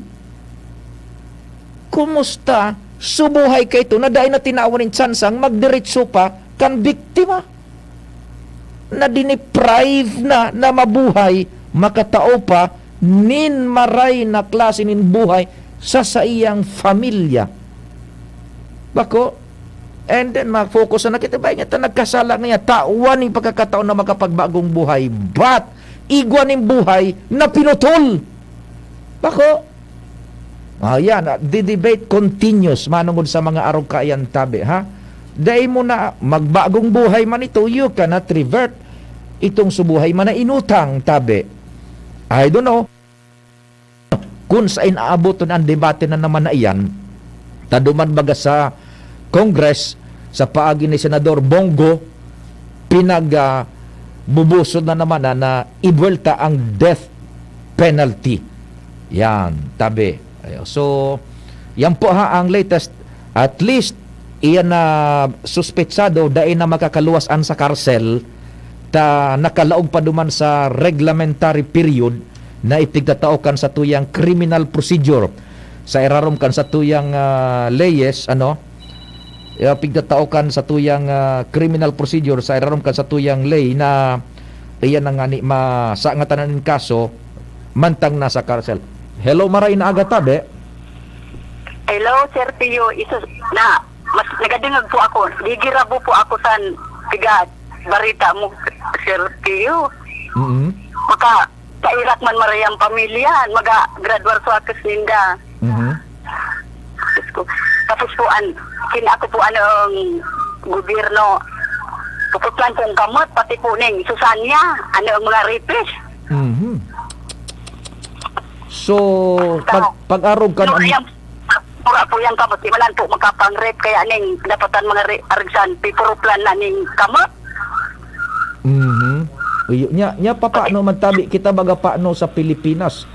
Kumusta so buhay kaito na dai na tinawan nin tsansang magdiretso pa kan biktima? Na-deprive na, na mabuhay, makatao pa nin maray na klase nin buhay sa saiyang pamilya. Bako, and then ma-focus na kita, "Bay, nga ta nagkasala, nga tawan ning pagkakataon na makapagbagong buhay." But, igwa nin buhay na pinutol. Bako, ah, yan, ah, the debate continues manungod sa mga arog kaiyan tabi, ha? Dai mo na magbagong buhay man ito, you cannot revert itong subuhay man na inutang tabi. I don't know kung sain aaboton ang debate na naman na iyan. Taduman baga sa Congress, sa paagi ni Senador Bong Go, pinag, ah, bubusod na naman na, na ibuwelta ang death penalty. Yan, tabi. Ayo. So, yan po ha, ang latest. At least, iyan na suspetsado, dai na makakaluwas an sa karsel, ta nakalaog pa duman sa reglementary period na ipigtatao kan satuyang criminal procedure. Sa irarom kan satuyang, ah, leyes, ano, ya, pigtatao kan satuyang, ah, criminal procedure, sa irarom kan satuyang ley na iyan na ngani masangatan nin kaso, mantang nasa karsel. Hello, maray na aga, tabi. Hello, Sir Pio. Isa na, mas nagadingag po ako. Gigirabo po ako san piga barita mo, Sir Pio. Mm-hmm. Maka, kairak man marayang pamilya, maga-graduar sa akas ninda. Mhm. Diyos ko. Tapos po, an, kin ako po, ano, ang gobyerno, kaputlan pong kamot, pati po ning Susanya, ano, ang mga rapist. Mhm. So, pag, pag-arog kan No, an- ayan, pura po yung kamot, di man po makapang-rape, kaya ning, dapatan mga re-, arigsan, pipuruplan na ning kamot. Mhm. Iyo, nya, nya papaano man tabi kita baga paano sa Pilipinas?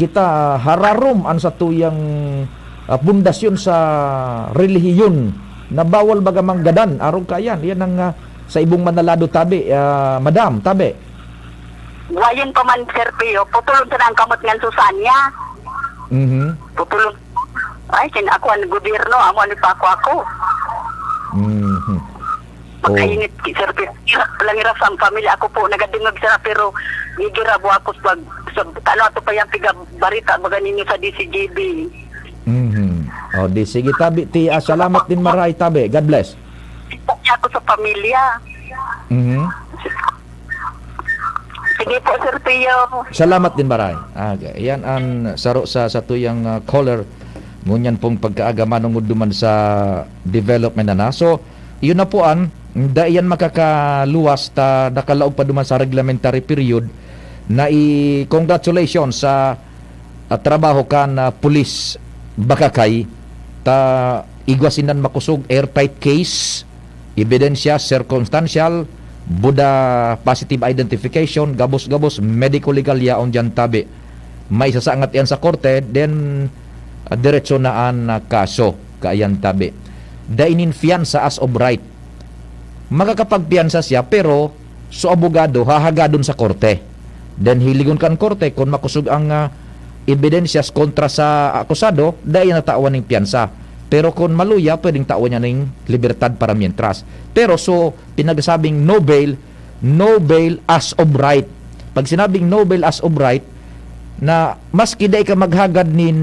Kita hararom an satuyang, ah, pundasyon sa relihiyon na bawal baga manggadan. Arog ka yan. Yan ang, ah, sa ibong manalado tabi, ah, madam, tabi. Wayon pa man, Sir Pio, putulon sa nang kamot ngan Susanya. Mhm. Putulon. Ay, sin ako ang gobyerno, amo ano pa ako ako. Mhm. Oh. Pagkainit, Sir Pio. Hirap lang, hirap sa pamilya. Ako po, nagadingog sila, pero gigirabo ako sa pag, sa, ano, ato pa yung piga barita, baga ninyo sa D C G B. Mhm. Oh, di sige, tabi, ti, ah, salamat din maray, tabi. God bless. Ako sa pamilya. Mhm. Sige po, Sir Pio. Salamat din, Baray. Ah, yan ang saro sa satuyang, ah, caller. Ngunyan pong pagkaaga manungod duman sa development na na. So, yun na po an, dai yan makakaluwas ta nakalaog pa duman sa reglementary period na i-, congratulations sa, ah, trabaho kan, ah, pulis Bakakay ta igwa sindan makosog, airtight case, ebidensya, circumstantial, buda positive identification, gabos-gabos, medico-legal yaon diyan tabi. Maisasangat iyan sa korte, then, ah, diretso na an, ah, kaso, kaiyan tabi. Dai nin fiansa as of right. Makakapagpiyansa siya, pero so abogado hahagadon sa korte. Then hiligon kan korte kun makosog ang, ah, ebidensyas kontra sa akusado, dai niya natawan ning piyansa. Pero kun maluya, pwedeng tawan niya ning libertad para mientras. Pero so, pinagsabing no bail, no bail as of right. Pag sinabing no bail as of right, na maski dai ka maghagad nin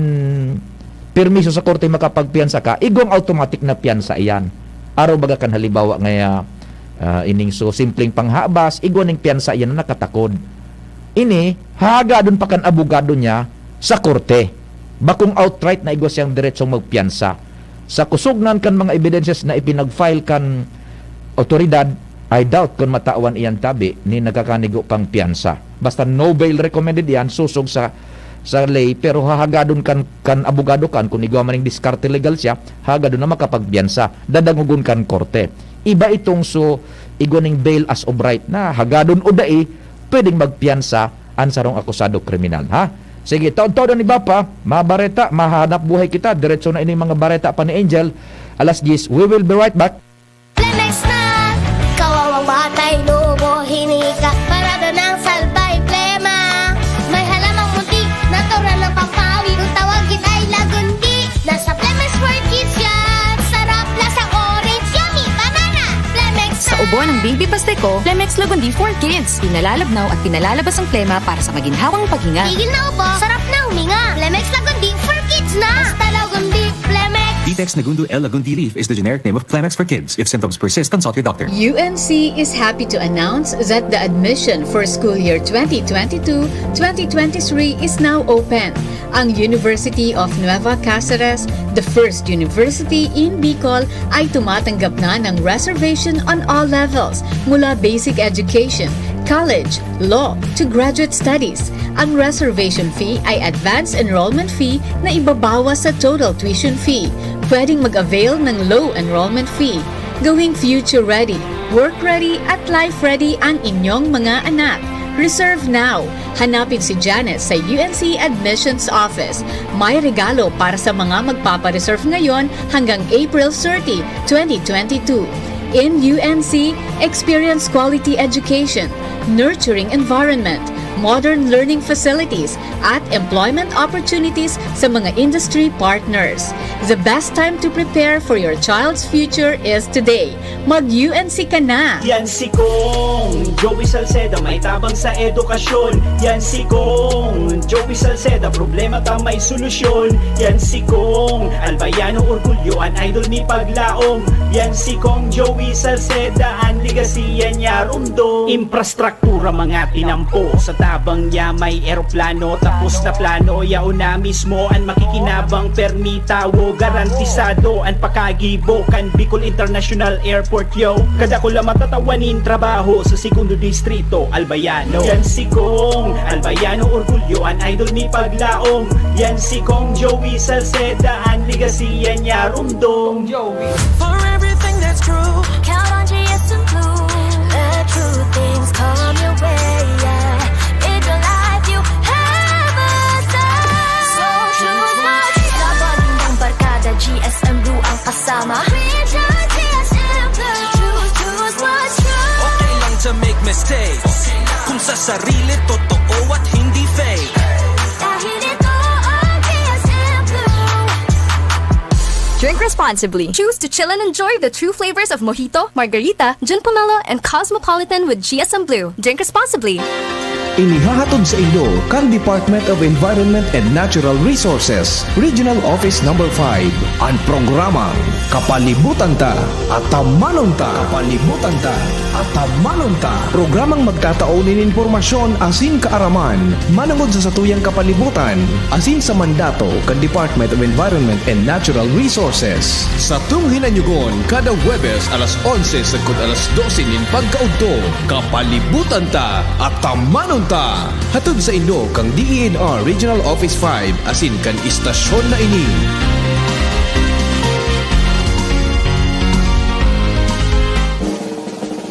permiso sa korte makapagpiyansa ka, igwang automatic na piyansa iyan. Arog baga kan halimbawa ngaya, ah, ining so simpleng panghabas, igwa ning piyansa iyan na nakatakod. Ini, hahagadon pa kan abogado niya sa korte. Bakong outright na igwa siyang diretsong magpiyansa. Sa kusognan kan mga ebidensyas na ipinag-file kan awtoridad, I doubt kun matawan iyan tabi ni nagkakanigo pang piyansa. Basta no bail recommended iyan, sosog sa, sa ley, pero hahagadon kan, kan abogado kan, kun igwa man ning diskarte legal siya, hahagadon na makapagpiyansa, dadangogon kan korte. Iba itong so, igwa ning bail as of right na, hagadon o dai, pwedeng magpiyansa an sarong akusado kriminal, ha? Sige, taon-taon na ni Bapa, mabareta, mahanap buhay kita, diretso na ining mga bareta pa ni Angel, alas diyes. We will be right back. Flemex na! Kawawang batay, nubo, hinika, parada ng salbay, plema. May halamang muntik, natural ng pampawi, kung tawagin ay lagundi. Nasa Flemex for Kids yan! Sarap, lasa orange, yummy, banana! Flemex na! Sa ubo ng baby Pasteco, Flemex Lagundi for Kids. Pinalalabnaw at pinalalabas ang plema para sa maginhawang paghinga. Tigil na ubo, sarap na huminga. Flemex Lagundi for Kids na! Basta Lagundi, Flemex! Vitex Nagundo L Lagundi leaf is the generic name of Flemex for Kids. If symptoms persist, consult your doctor. U N C is happy to announce that the admission for school year twenty twenty-two twenty twenty-three is now open. Ang University of Nueva Cáceres, the first university in Bicol, ay tumatanggap na ng reservation on all levels, mula basic education, college, law, to graduate studies. Ang reservation fee ay advance enrollment fee na ibabawas sa total tuition fee. Pwedeng mag-avail ng low enrollment fee. Gawing future ready, work ready, at life ready ang inyong mga anak. Reserve now! Hanapin si Janice sa U N C Admissions Office. May regalo para sa mga magpapareserve ngayon hanggang April thirty, twenty twenty-two. In U N C, experience quality education, nurturing environment, modern learning facilities, at employment opportunities sa mga industry partners. The best time to prepare for your child's future is today. Mag-U N C ka na! Yan si Kong Joey Salceda, may tabang sa edukasyon. Yan si Kong Joey Salceda, problema ta may solusyon. Yan si Kong Albayano, orgulyo an idol ni Paglaom. Yan si Kong Joey Salceda, an legacy yan niya rumdom. Infrastruktura mga tinampo, sa tabang niya may eroplano, tapos na plano, yaon na mismo an makikinabang, permi tawo, garantisado an pakagibo kan Bicol International Airport, yo. Kadakula matatawan nin trabaho sa Segundo Distrito, Albayano. Yan si Kong Albayano, orgulyo an idol ni Paglaom. Yan si Kong Joey Salceda, an legacy yan niya rumdom. For everything that's true, count on G S and Blue. Let true things come your way. Sarili, totoo at hindi fake. Dahil ito ang G S M Blue. Drink responsibly. Choose to chill and enjoy the true flavors of Mojito, Margarita, Gin Pomelo, and Cosmopolitan with G S M Blue. Drink responsibly. Inihahatod sa inyo kan Department of Environment and Natural Resources, Regional Office Number five, an programang Kapalibutan Ta, Atamanon Ta. Kapalibutan Ta, Atamanon Ta. Programang magtatao nin impormasyon asin kaaraman manongod sa satuyang kapalibutan asin sa mandato kan Department of Environment and Natural Resources. Satong hinanyugon kada Huwebes alas onse sagkod alas dose nin pagkaudto. Kapalibutan Ta, Atamanon Ta. Hatod sa inyo kan D E N R Regional Office five asin kan istasyon na ini.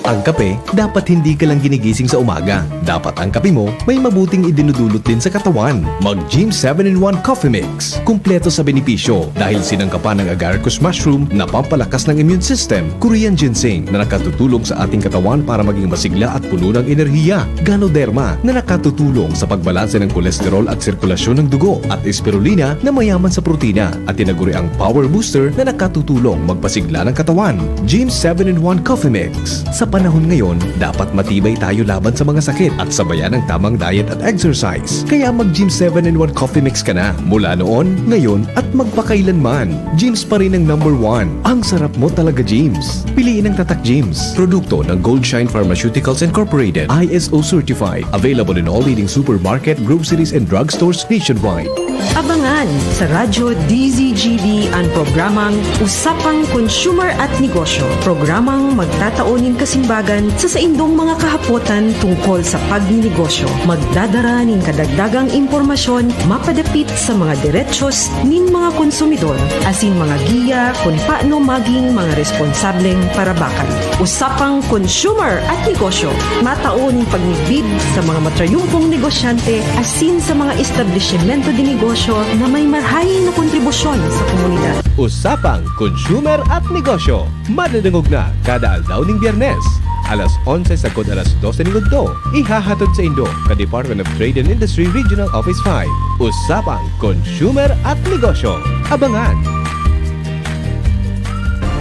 Ang kape, dapat hindi ka lang ginigising sa umaga. Dapat ang kape mo may mabuting idinudulot din sa katawan. Mag Gym seven in one Coffee Mix. Kumpleto sa benepisyo dahil sinangkapan ng agaricus mushroom na pampalakas ng immune system, Korean ginseng na nakatutulong sa ating katawan para maging masigla at puno ng enerhiya, Ganoderma na nakatutulong sa pagbalanse ng kolesterol at sirkulasyon ng dugo, at Spirulina na mayaman sa protina at tinaguriang power booster na nakatutulong magpasigla ng katawan. Gym seven in one Coffee Mix. Sa panahon ngayon, dapat matibay tayo laban sa mga sakit at sabayan ang tamang diet at exercise. Kaya mag Gym seven in one Coffee Mix ka na mula noon, ngayon, at magpakailanman. Gym's pa rin ang number one. Ang sarap mo talaga, Gym's. Piliin ang Tatak Gym's. Produkto ng Goldshine Pharmaceuticals Incorporated. I S O certified. Available in all leading supermarket, groceries, and drugstores nationwide. Abangan sa Radyo D Z G B an programang Usapang Consumer at Negosyo. Programang magtatao nin kasimbagan sa saindong mga kahapotan tungkol sa pagninegosyo. Magdadara nin kadagdagang impormasyon mapadapit sa mga derechos nin mga konsumidor asin mga giya kun paano maging mga responsableng parabakan. Usapang Consumer at Negosyo, matao nin pagmidbid sa mga matrayumpong negosyante asin sa mga establisimento de negosyo na may marahay na kontribusyon sa komunidad. Usapang Consumer at Negosyo, madadangog na kada aldaw nin Biyernes, alas onse sagkod alas dose nin udto. Ihahatod sa indo ka Department of Trade and Industry Regional Office five. Usapang Consumer at Negosyo. Abangan!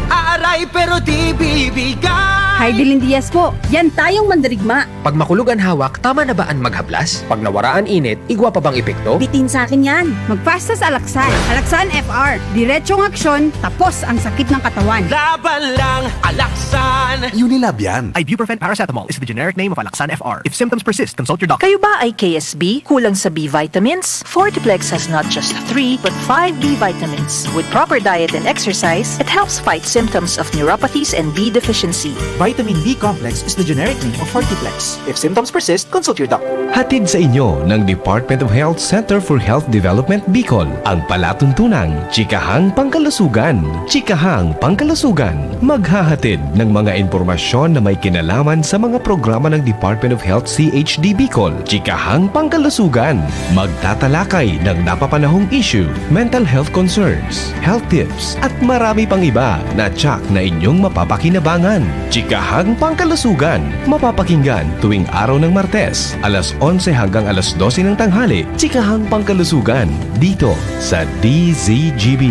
Aaray pero di bibigay. Hi, Dilin Diaz po. Yan tayong mandirigma. Pag makulog an hawak, tama na ba an maghablas? Pag nawara an init, igwa pa bang epekto? Bitin sa akin yan. Mag-fast sa Alaxan. Alaxan F R. Diretsong aksyon, tapos ang sakit ng katawan. Laban lang, Alaxan. Unilab yan. Ibuprofen paracetamol is the generic name of Alaxan F R. If symptoms persist, consult your doctor. Kayo ba ay K S B? Kulang sa B vitamins? Fortiplex has not just three, but five B vitamins. With proper diet and exercise, it helps fight symptoms of neuropathies and B deficiency. Vitamin B complex is the generic name of Fortiplex. If symptoms persist, consult your doctor. Hatid sa inyo ng Department of Health Center for Health Development Bicol, ang palatuntunang Chikahang Pangkalusugan. Chikahang Pangkalusugan, maghahatid ng mga impormasyon na may kinalaman sa mga programa ng Department of Health C H D Bicol. Chikahang Pangkalusugan, magtatalakay ng napapanahong issue, mental health concerns, health tips, at marami pang iba na tsak na inyong mapapakinabangan. Chikahang Pangkalusugan, mapapakinggan tuwing araw ng Martes, alas onse hanggang alas dose ng tanghali. Chikahang Pangkalusugan, dito sa D Z G B.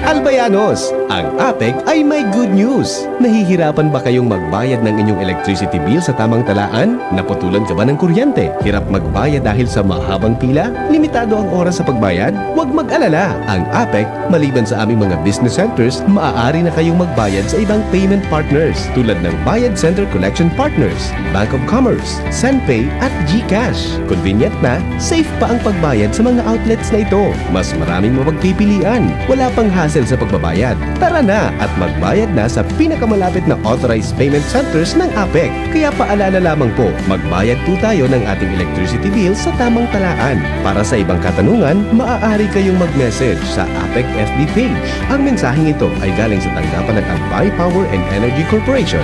Albayanos, ang APEC ay may good news. Nahihirapan ba kayong magbayad ng inyong electricity bill sa tamang talaan? Naputulan ka ba ng kuryente? Hirap magbayad dahil sa mahabang pila? Limitado ang oras sa pagbayad? Huwag mag-alala! Ang APEC, maliban sa aming mga business centers, maaari na kayong magbayad sa ibang payment partners tulad ng Bayad Center Collection Partners, Bank of Commerce, Senpay at GCash. Convenient na, safe pa ang pagbayad sa mga outlets na ito. Mas maraming mapagpipilian. Wala pang hassle sa pagbabayad. Tara na at magbayad na sa pinakamalapit na authorized payment centers ng APEC. Kaya paalala lamang po, magbayad po tayo ng ating electricity bill sa tamang talaan. Para sa ibang katanungan, maaari kayong mag-message sa APEC F B page. Ang mensaheng ito ay galing sa tanggapan ng Albay Power and Energy Corporation.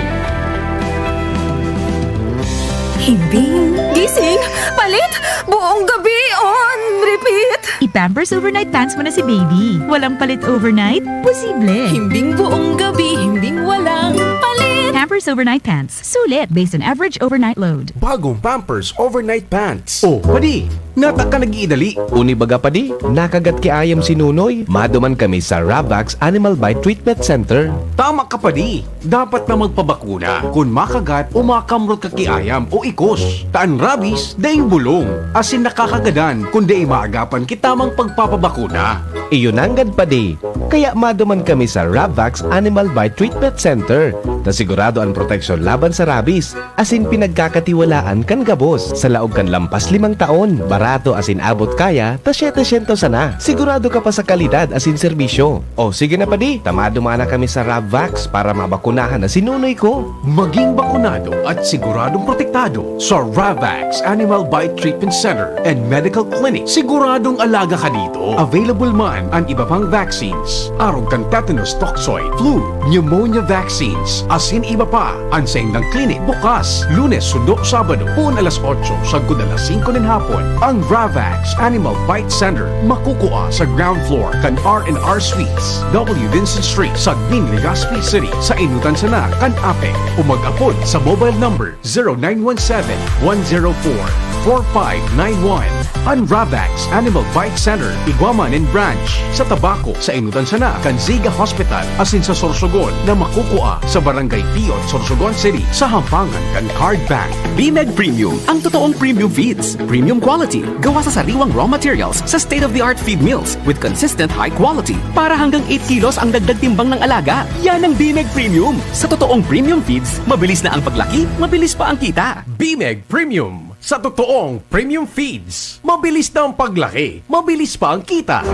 Himbing, gising, palit, buong gabi on repeat. I-Pampers Overnight Pants mo na si baby. Walang palit overnight? Posible. Himbing buong gabi, himbing walang palit. Pampers Overnight Pants. Sulit based on average overnight load. Bagong Pampers Overnight Pants. Oh, padi, nata ka nag-iidali. Uni baga, padi, nakagat ki ayam si Nunoy. Maduman kami sa Ravax Animal Bite Treatment Center. Tama ka, padi. Dapat na magpabakuna kun makagat o makamrot ka ki ayam o ikos. Ta an rabies, daing bulong, asin nakakagadan kun dai maagapan ki tamang pagpapabakuna. Iyo nanggad, padi. Kaya maduman kami sa Ravax Animal Bite Treatment Center, ta sigurado an proteksyon laban sa rabies, asin pinagkakatiwalaan kan gabos. Sa laog kan lampas limang taon, barato asin abot kaya ta setecientos sana. Sigurado ka pa sa kalidad asin serbisyo. O sige na, padi, ta maduman na kami sa Ravax para mabakunahan na si Nunoy ko. Maging bakunado at siguradong protektado sa Ravax Animal Bite Treatment Center and Medical Clinic. Siguradong alaga ka dito. Available man an iba pang vaccines, arog kan tetanus toxoid, flu, pneumonia vaccines, asin iba pa. An saindang klinik bukas Lunes sundo Sabado, poon alas otso sagkod alas singko nin hapon. Ang Ravax Animal Bite Center makukua sa ground floor kan R and R Suites, W Vincent Street, Sagmin, Legazpi City, sa Inutan sana kan APEC, o mag-apod sa mobile number zero nine one seven, one zero four, four five nine one. An Ravax Animal Bite Center igwa man nin branch sa Tabaco, sa Inutan sana kan Ziga Hospital, asin sa Sorsogon na makukua sa Barangay Piot, Sorsogon City, sa hampangan kan Card Bank. Bimeg Premium, ang totoong premium feeds. Premium quality, gawa sa sariwang raw materials, sa state-of-the-art feed mills with consistent high quality. Para hanggang eight kilos ang dagdag timbang ng alaga. Yan ang Bimeg Premium. Sa totoong premium feeds, mabilis na ang paglaki, mabilis pa ang kita. Bimeg Premium. Sa totoong premium feeds, mabilis na ang paglaki, mabilis pa ang kita.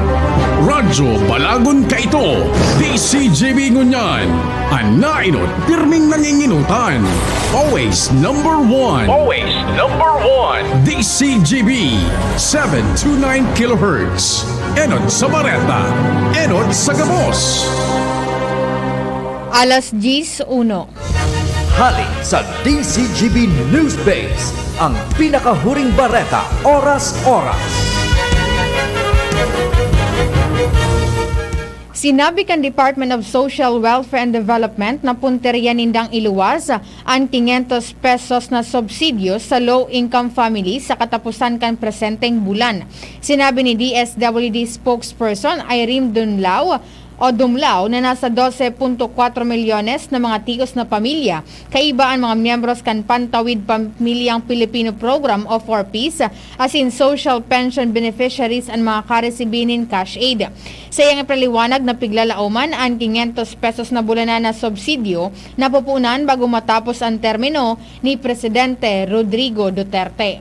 Radyo Balagon kaito, D C G B ngunyan. An nainot, pirming nanginginutan. Always number one. Always number one. D C G B, seven two nine kilohertz. Enot sa bareta, enot sa gabos. Alas diyes uno. Hali sa D C G B News Base, ang pinakahuring bareta, oras-oras. Sinabi kan Department of Social Welfare and Development na puntirya nindang iluwas an quinientos pesos na subsidyo sa low-income family sa katapusan kan presenteng bulan. Sinabi ni D S W D spokesperson Irene Dunlao o Dumlao na nasa dose punto kwatro milyones na mga tios na pamilya, kaiba an mga miyembros kan Pantawid Pamilyang Pilipino Program o four Ps, asin social pension beneficiaries an mga karesibi nin cash aid. Sa iyang ipinaliwanag na piglalaoman an quinientos pesos na bulanan na subsidyo na pupunan bago matapos an termino ni Presidente Rodrigo Duterte.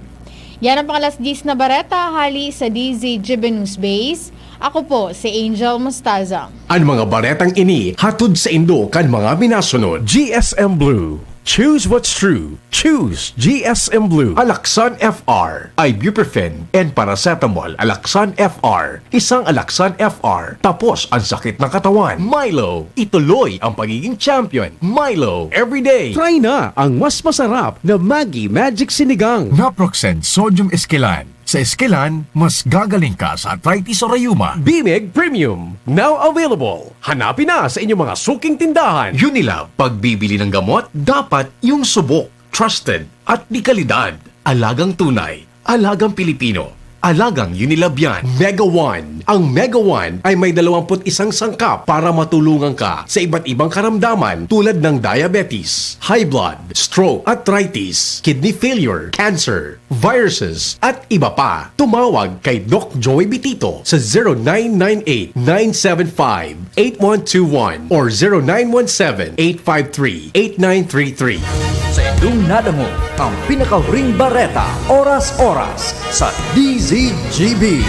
Yan ang pang-alas diyes na bareta hali sa D Z G B News Base. Ako po si Angel Mostaza. An mga baretang ini hatod saindo kan mga minasunod: G S M Blue. Choose what's true. Choose G S M Blue. Alaxan F R, ibuprofen and paracetamol. Alaxan F R. Isang Alaxan F R, tapos ang sakit ng katawan. Milo, ituloy ang pagiging champion. Milo, everyday. Try na ang mas masarap na Maggi Magic Sinigang. Naproxen Sodium Esquilan. Sa Esquilan, mas gagaling ka sa arthritis o rayuma. Bimeg Premium, now available. Hanapin na sa inyong mga suking tindahan. Unilab, pagbibili ng gamot, dapat yung subok, trusted, at de kalidad. Alagang tunay, alagang Pilipino, alagang Unilab yan. Mega One. Ang Mega One ay may dalawampu't isang sangkap para matulungan ka sa iba't ibang karamdaman tulad ng diabetes, high blood, stroke, arthritis, kidney failure, cancer, viruses, at iba pa. Tumawag kay Doc Joey Bitito sa zero nine nine eight, nine seven five, eight one two one or zero nine one seven, eight five three, eight nine three three. Sa indong nadangog ang pinakahuring bareta, oras-oras sa D Z G B.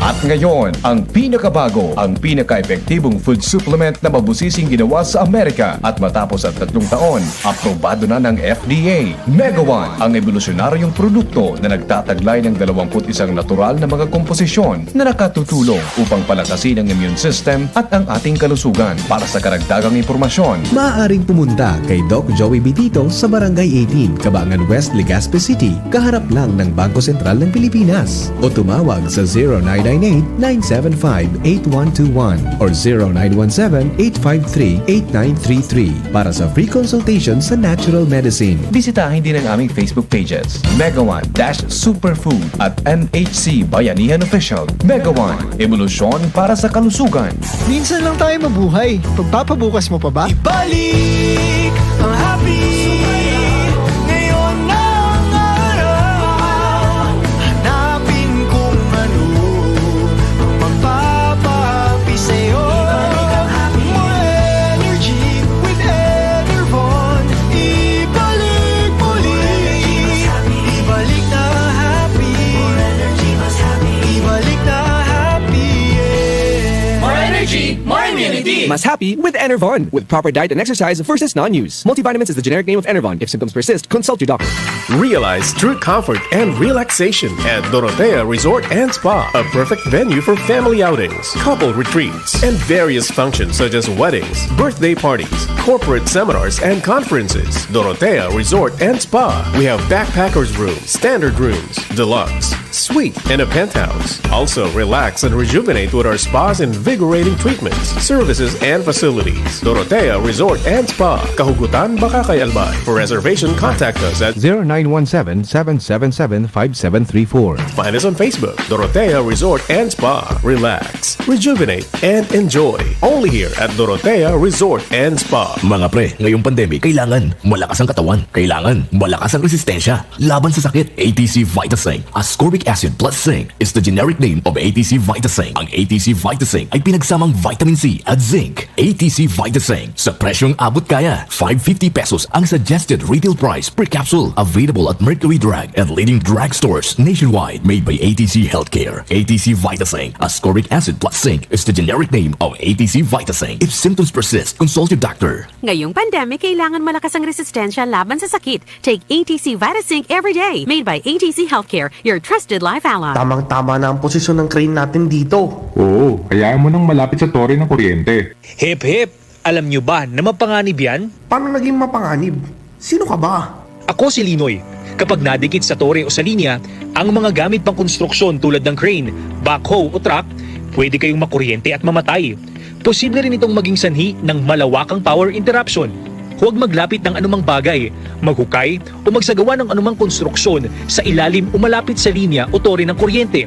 At ngayon, ang pinakabago, ang pinaka-epektibong food supplement na mabusising ginawa sa Amerika. At matapos ang tatlong taon, aprobado na ng F D A. Mega One, ang ebolusyonaryong produkto na nagtataglay ng dalawampu't isang natural na mga komposisyon na nakatutulong upang palakasin ang immune system at ang ating kalusugan. Para sa karagdagang impormasyon, maaaring pumunta kay Doc Joey Bitito sa Barangay eighteen, Cabangan West, Legazpi City, kaharap lang ng Bangko Sentral ng Pilipinas, o tumawag sa zero nine nine eight, nine seven five, eight one two one or zero nine one seven, eight five three, eight nine three three para sa free consultation sa natural medicine. Bisitahin din ang aming Facebook pages, Mega One dash Superfood at M H C Bayanihan Official. Mega One, ebolusyon para sa kalusugan. Minsan lang tayo mabuhay. Pagpapabukas mo pa ba? Ibalik ang happy. Ngayon na ang araw. Hanapin kung ano ang magpapahappy sa'yo. More energy with Enervon. Ibalik muli. Ibalik na happy. Ibalik na happy, yeah. More energy, more immunity. Mas happy with Enervon. With proper diet and exercise versus non-use. Multivitamins is the generic name of Enervon. If symptoms persist, consult your doctor. Realize true comfort and relaxation at Dorotea Resort and Spa. A perfect venue for family outings, couple retreats, and various functions such as weddings, birthday parties, corporate seminars, and conferences. Dorotea Resort and Spa. We have backpackers room, standard rooms, deluxe, suite, and a penthouse. Also, relax and rejuvenate with our spa's invigorating treatments, services, and facilities. Dorotea Resort and Spa, Kahugutan, Bacacay, Albay. For reservation, contact us at zero nine one seven, seven seven seven, five seven three four. Find us on Facebook, Dorotea Resort and Spa. Relax, rejuvenate, and enjoy. Only here at Dorotea Resort and Spa. Mga pre, ngayong pandemic, kailangan malakas ang katawan. Kailangan malakas ang resistensya laban sa sakit. A T C Vitasing, ascorbic acid plus zinc, is the generic name of A T C Vitasing. Ang A T C Vitasing ay pinagsamang vitamin C at zinc. A T C Vitasing, sa presyong abot kaya. Five fifty pesos ang suggested retail price per capsule. Available at Mercury Drug and leading drugstores nationwide. Made by A T C Healthcare. A T C Vitasing, ascorbic acid plus zinc, is the generic name of A T C Vitasing. If symptoms persist, consult your doctor. Ngayong pandemic, kailangan malakas ang resistensya laban sa sakit. Take A T C Vitasing every day. Made by A T C Healthcare, your trusted life ally. Tamang-tama na ang posisyon ng crane natin dito. Oo, hayaan mo nang malapit sa tore ng kuryente. Hip, hip! Alam nyo ba na mapanganib yan? Paano naging mapanganib? Sino ka ba? Ako si Linoy. Kapag nadikit sa tore o sa linya, ang mga gamit pang konstruksyon tulad ng crane, backhoe o truck, pwede kayong makuryente at mamatay. Posible rin itong maging sanhi ng malawakang power interruption. Huwag maglapit ng anumang bagay, maghukay, o magsagawa ng anumang konstruksyon sa ilalim o malapit sa linya o tore ng kuryente.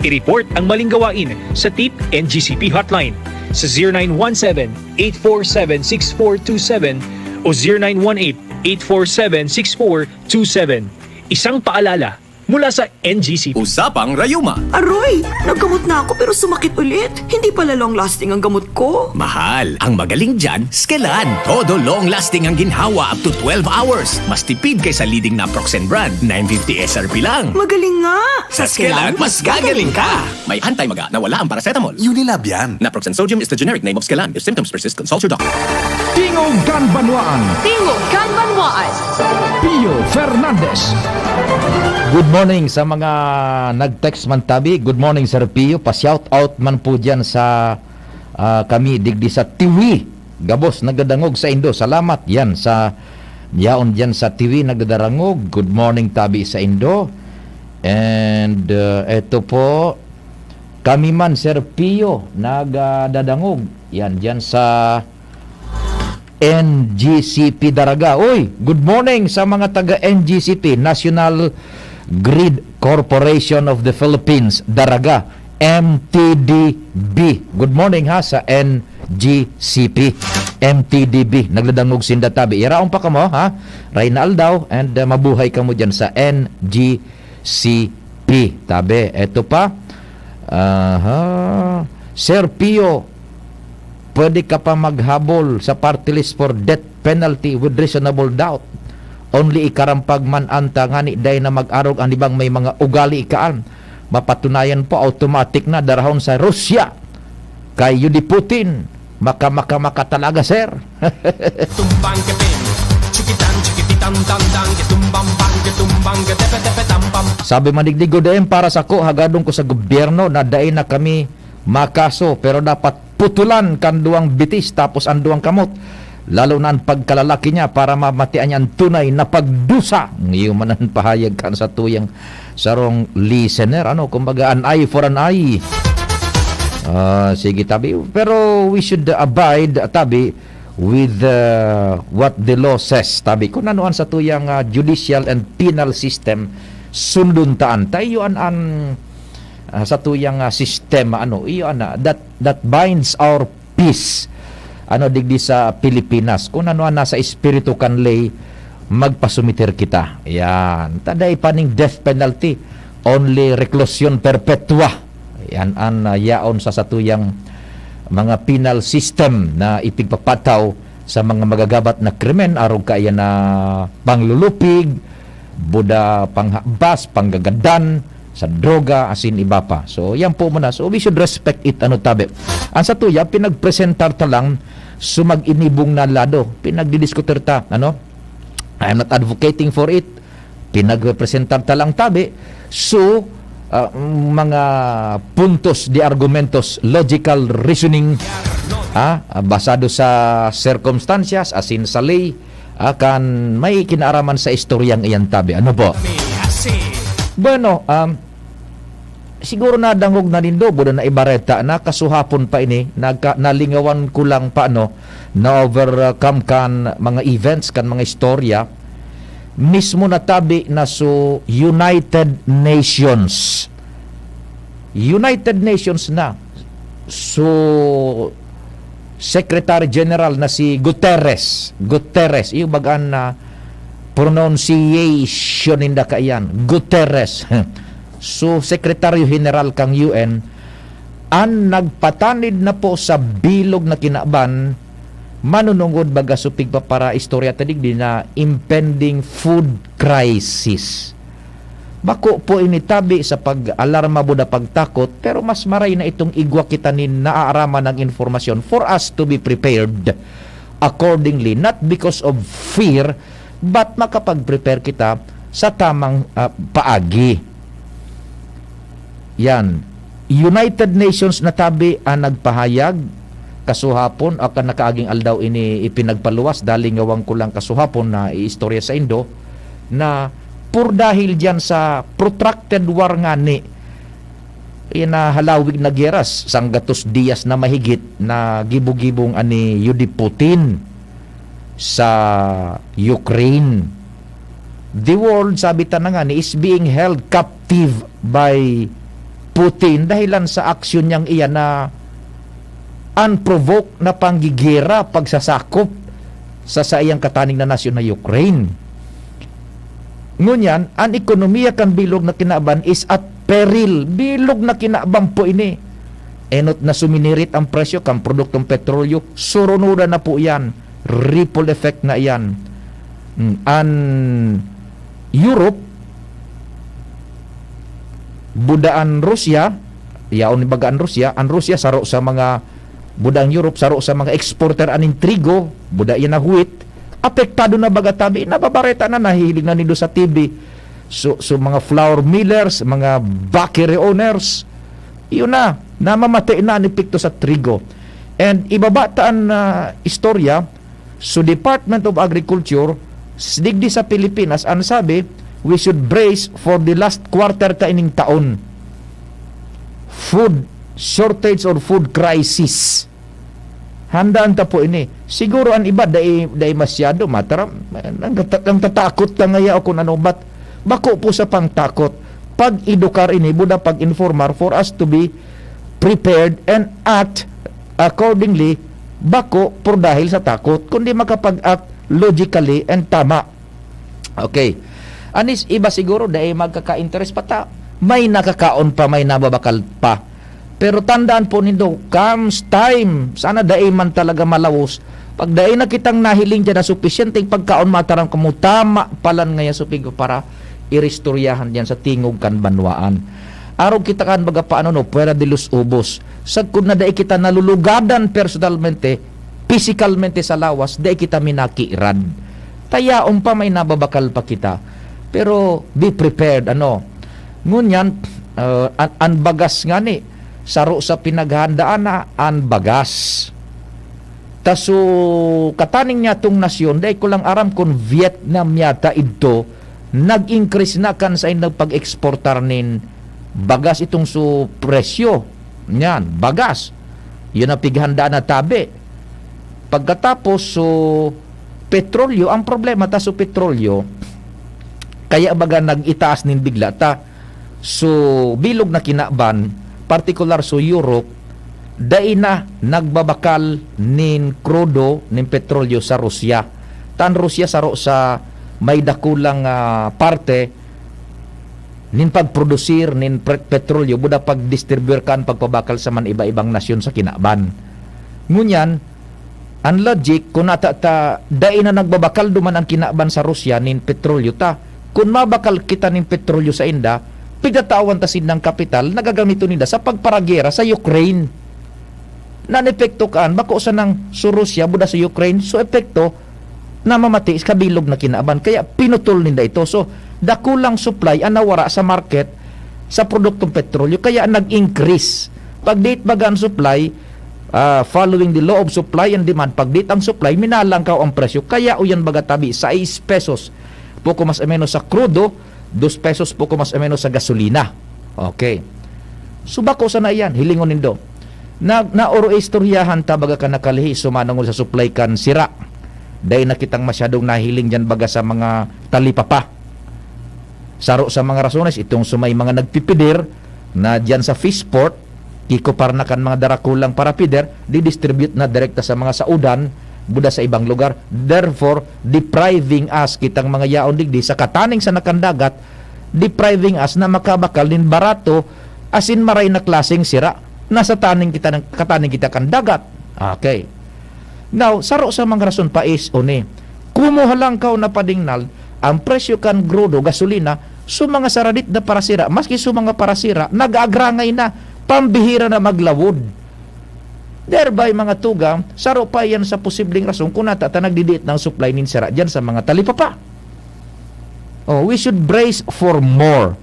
I-report ang maling gawain sa Tip N G C P Hotline sa zero nine one seven, eight four seven, six four two seven o zero nine one eight, eight four seven, six four two seven. Isang paalala mula sa N G C P. Usapang Rayuma. Aroy! Naggamot na ako pero sumakit ulit. Hindi pala long lasting ang gamot ko. Mahal, ang magaling dyan, Skelan. Todo long lasting ang ginhawa up to twelve hours. Mas tipid kaysa leading naproxen brand, nine fifty S R P lang. Magaling nga! Sa Skelan, mas gagaling ka! May anti-maga na wala ang paracetamol. Unilab yan. Naproxen sodium is the generic name of Skelan. If symptoms persist, consult your doctor. Tingog kan Banwaan. Tingog kan Banwaan. Pio Fernandez. Good morning sa mga nag-text man tabi. Good morning, Sir Pio. Pa-shout out man po dyan sa, ah, kami digdi sa Tiwi. Gabos nagdadangog sa Indo. Salamat yan sa yaon dyan sa Tiwi nagdadarangog. Good morning, tabi sa Indo. And, uh, eto po, kami man, Sir Pio, nagdadangog. Yan, dyan sa N G C P Daraga. Uy, good morning sa mga taga N G C P, National Grid Corporation of the Philippines, Daraga, M T D B. Good morning ha sa N G C P, M T D B. Nagdadangog sinda tabi. Iraon pa kamo ha. Reyna Aldao and, uh, mabuhay kamo dyan sa N G C P. Tabi, eto pa. Aha. Sir Pio, pwede ka pa maghabol sa party list for death penalty with reasonable doubt. Only ikarampag man an tangani, dai na mag-arog an ibang may mga ugali ikaan. Mapatunayan po, automatic na darahon sa Russia. Kay Yudi Putin, maka, maka, maka talaga, sir. Tumbang ka ting, chikitan, chikipitan, tandang, kitumbang bang, kitumbang ka tepe, tepe, tam, pam. Sabi manigdigo, "Dai para sako, hagadon ko sa gobyerno na dai na kami makaso, pero dapat putulan kan duwang bitis tapos an duwang kamot, lalo na an pagkalalaki niya, para mamatian niya an tunay na pagdusa." Iyo man an pahayag kan satuyang sarong listener, ano, kumbaga, an eye for an eye. Ah, sige, tabi. Pero we should abide, tabi, with, uh, what the law says, tabi. Kung ano ang satuyang, ah, judicial and penal system, sundon taan. Tayo an, an, ah, satuyang, ah, sistema, ano, iyo, ana, that, that binds our peace. Ano, digdi sa Pilipinas. Kung ano ang nasa espiritu kan ley, magpasumiter kita. Yan. Taday pa ning death penalty. Only reclusion perpetua. Yan an, ah, yaon sa satuyang mga penal system na ipigpapataw sa mga magagabat na krimen, arog kaiyan na panglulupig, buda panghabas, panggagadan, sa droga, asin iba pa. So, yan po muna. So, we should respect it, ano, tabi. Ang satuya, pinagpresentar ta lang so mag-inibong na lado. Pinagdidiskutir ta, ano? I'm not advocating for it. Pinagrepresentar ta lang tabi. So, ah, mga puntos de argumentos, logical reasoning, ah, basado sa circumstances, asin sa ley, ah, kan may kinaaraman sa istoryang iyan tabi. Ano po? Bueno, um, siguro nadangog na nindo, buda na ibareta na, kasuhapon pa ini, nagka-, nalingawan ko lang pa, ano, na-overcome kan mga events, kan mga istorya, mismo natabi na so United Nations. United Nations na. So, Secretary General na si Guterres. Guterres, iyo baga an, ah, pronunciation ninda kaiyan. Guterres. So, Sekretaryo General kang U N, an nagpatanid na po sa bilog na kinaban, manunungod baga so pigpapara-istorya ta digdi na impending food crisis. Bako po ini tabi sa pag-alarma buda pagtakot, pero mas maray na itong igwa kita nin naaaraman ng informasyon for us to be prepared accordingly, not because of fear, but makapag-prepare kita sa tamang, ah, paagi. Yan. United Nations na tabi ang nagpahayag kasuhapon o kan nakaaging aldaw ini ipinagpaluwas, dalingawang ko lang kasuhapon na iistorya sa indo, na por dahil diyan sa protracted war ngani, inahalawig na gyeras, sanggatos diyas na mahigit na gibo-gibong ani Yudi Putin sa Ukraine. The world, sabi ta na ngani, is being held captive by Putin dahilan sa aksyon niyang iyan na unprovoked na panggigera, pagsasakop sa saiyang kataning na nasyon na Ukraine. Ngunyan, an ekonomiya kan bilog na kinaban is at peril. Bilog na kinaban po ini. Enot na suminirit ang presyo kan produktong petrolyo, surunodan na po iyan. Ripple effect na iyan. Mm, an Europe, buda an Russia, yaon ni baga an Russia, an Russia saro sa mga, buda an Europe saro sa mga exporter aning trigo, buda iyan na wheat, apektado na baga tabi, nababareta na, nahihiling na nindo sa T V. So, so mga flour millers, mga bakery owners, yun na, namamati na an epekto sa trigo. And ibaba ta an, ah, istorya, so Department of Agriculture, s-, digdi sa Pilipinas, ang sabi, we should brace for the last quarter ta ining taon. Food shortage or food crisis. Handaan ta po ini. Siguro an iba, dai, dai masyado, mataram, nangtata-, nangtatakot ta ngaya o kung ano, but bako po sa pangtakot. Pag-edukar ini, buda pag-informar for us to be prepared and act accordingly, bako por dahil sa takot, kundi makapag-act logically and tama. Okay. Anis iba siguro, dai magkaka-interes pa ta. May nakakaon pa, may nababakal pa. Pero tandaan po nindo, comes time, sana dai man talaga malawos. Pag dai na kitang nahiling diyan na supisyenteng pagkaon, mataram kamo, tama palan ngaya supig para iristoryahan diyan sa tingog kan banwaan. Arog kita kan baga paano, no, puwera de los ubos. Sagkod na dai kita nalulugadan personalmente, pisikalmente sa lawas, dai kita minakirad. Tayaon pa, may nababakal pa kita. Pero be prepared, ano. Ngunyan, ah, an, an bagas ngani, saro sa pinaghahandaan na an bagas. Ta so, kataning niatong nasyon, dai ko lang aram kun Vietnam yata idto, nag-increase na kan saindang pag-exportar nin bagas itong so presyo. Yan, bagas. Yun ang pighandaan na tabi. Pagkatapos, so, petrolyo, ang problema ta so petrolyo, kaya baga nag-itaas nin bigla ta. So, bilog na kinaban, partikular so Europe, dai na nagbabakal nin krudo, nin petrolyo sa Rusya. Ta an Rusya saro sa may dakulang, ah, parte nin pagprodusir nin pre-, petrolyo, buda pagdistribuir kan pagpabakal sa man iba-ibang nasyon sa kinaban. Ngunyan, an logic, kun ata ta, dai na nagbabakal duman ang kinaban sa Rusya nin petrolyo ta. Kun mabakal kita nin petrolyo sa inda, pigtatawan ta sindang kapital na gagamiton ninda sa pagparagera sa Ukraine. Nan epekto kaan, bako sanang so Rusya, buda sa Ukraine, so epekto, namamati sa kabilog na kinaban. Kaya pinutol ninda ito. So, dakulang supply ang nawara sa market sa produktong petrolyo. Kaya nag-increase. Pag date baga ang supply, ah, following the law of supply and demand, pag date ang supply, minalangkaw ang presyo. Kaya uyan baga tabi, sais pesos, poko mas o menos sa krudo, dos pesos, poko mas o menos sa gasolina. Okay. So, bako sana iyan, hilingon nindo. Na, naoro istoryahan ta baga ka nakalihi, sumanangol sa supply kan sira. Dai na kitang masyadong nahiling dyan baga sa mga talipapa. Saro sa mga rasones, itong sumay mga nagpipidir na dyan sa Fishport, kikopar na kan mga darakulang parapider, didistribute na direkta sa mga saudan, buda sa ibang lugar. Therefore, depriving us, kitang mga yaon digdi, sa kataning sa nakandagat, depriving us na makabakal nin barato, asin maray na klaseng sira, nasa taning kita, kataning kita kan dagat. Okay. Now, saro sa mga rason pa is, uni, kumo halangkaw na padingnal, ang presyo kan grudo, gasolina, so mga saradit na parasira, maski so mga parasira, nag-aagrangay na, pambihira na maglawod. Thereby, mga tugang, saro pa iyan sa posibleng rason kung nata ta nagdidiit ng supply nin sira dyan sa mga talipapa. Oh, we should brace for more.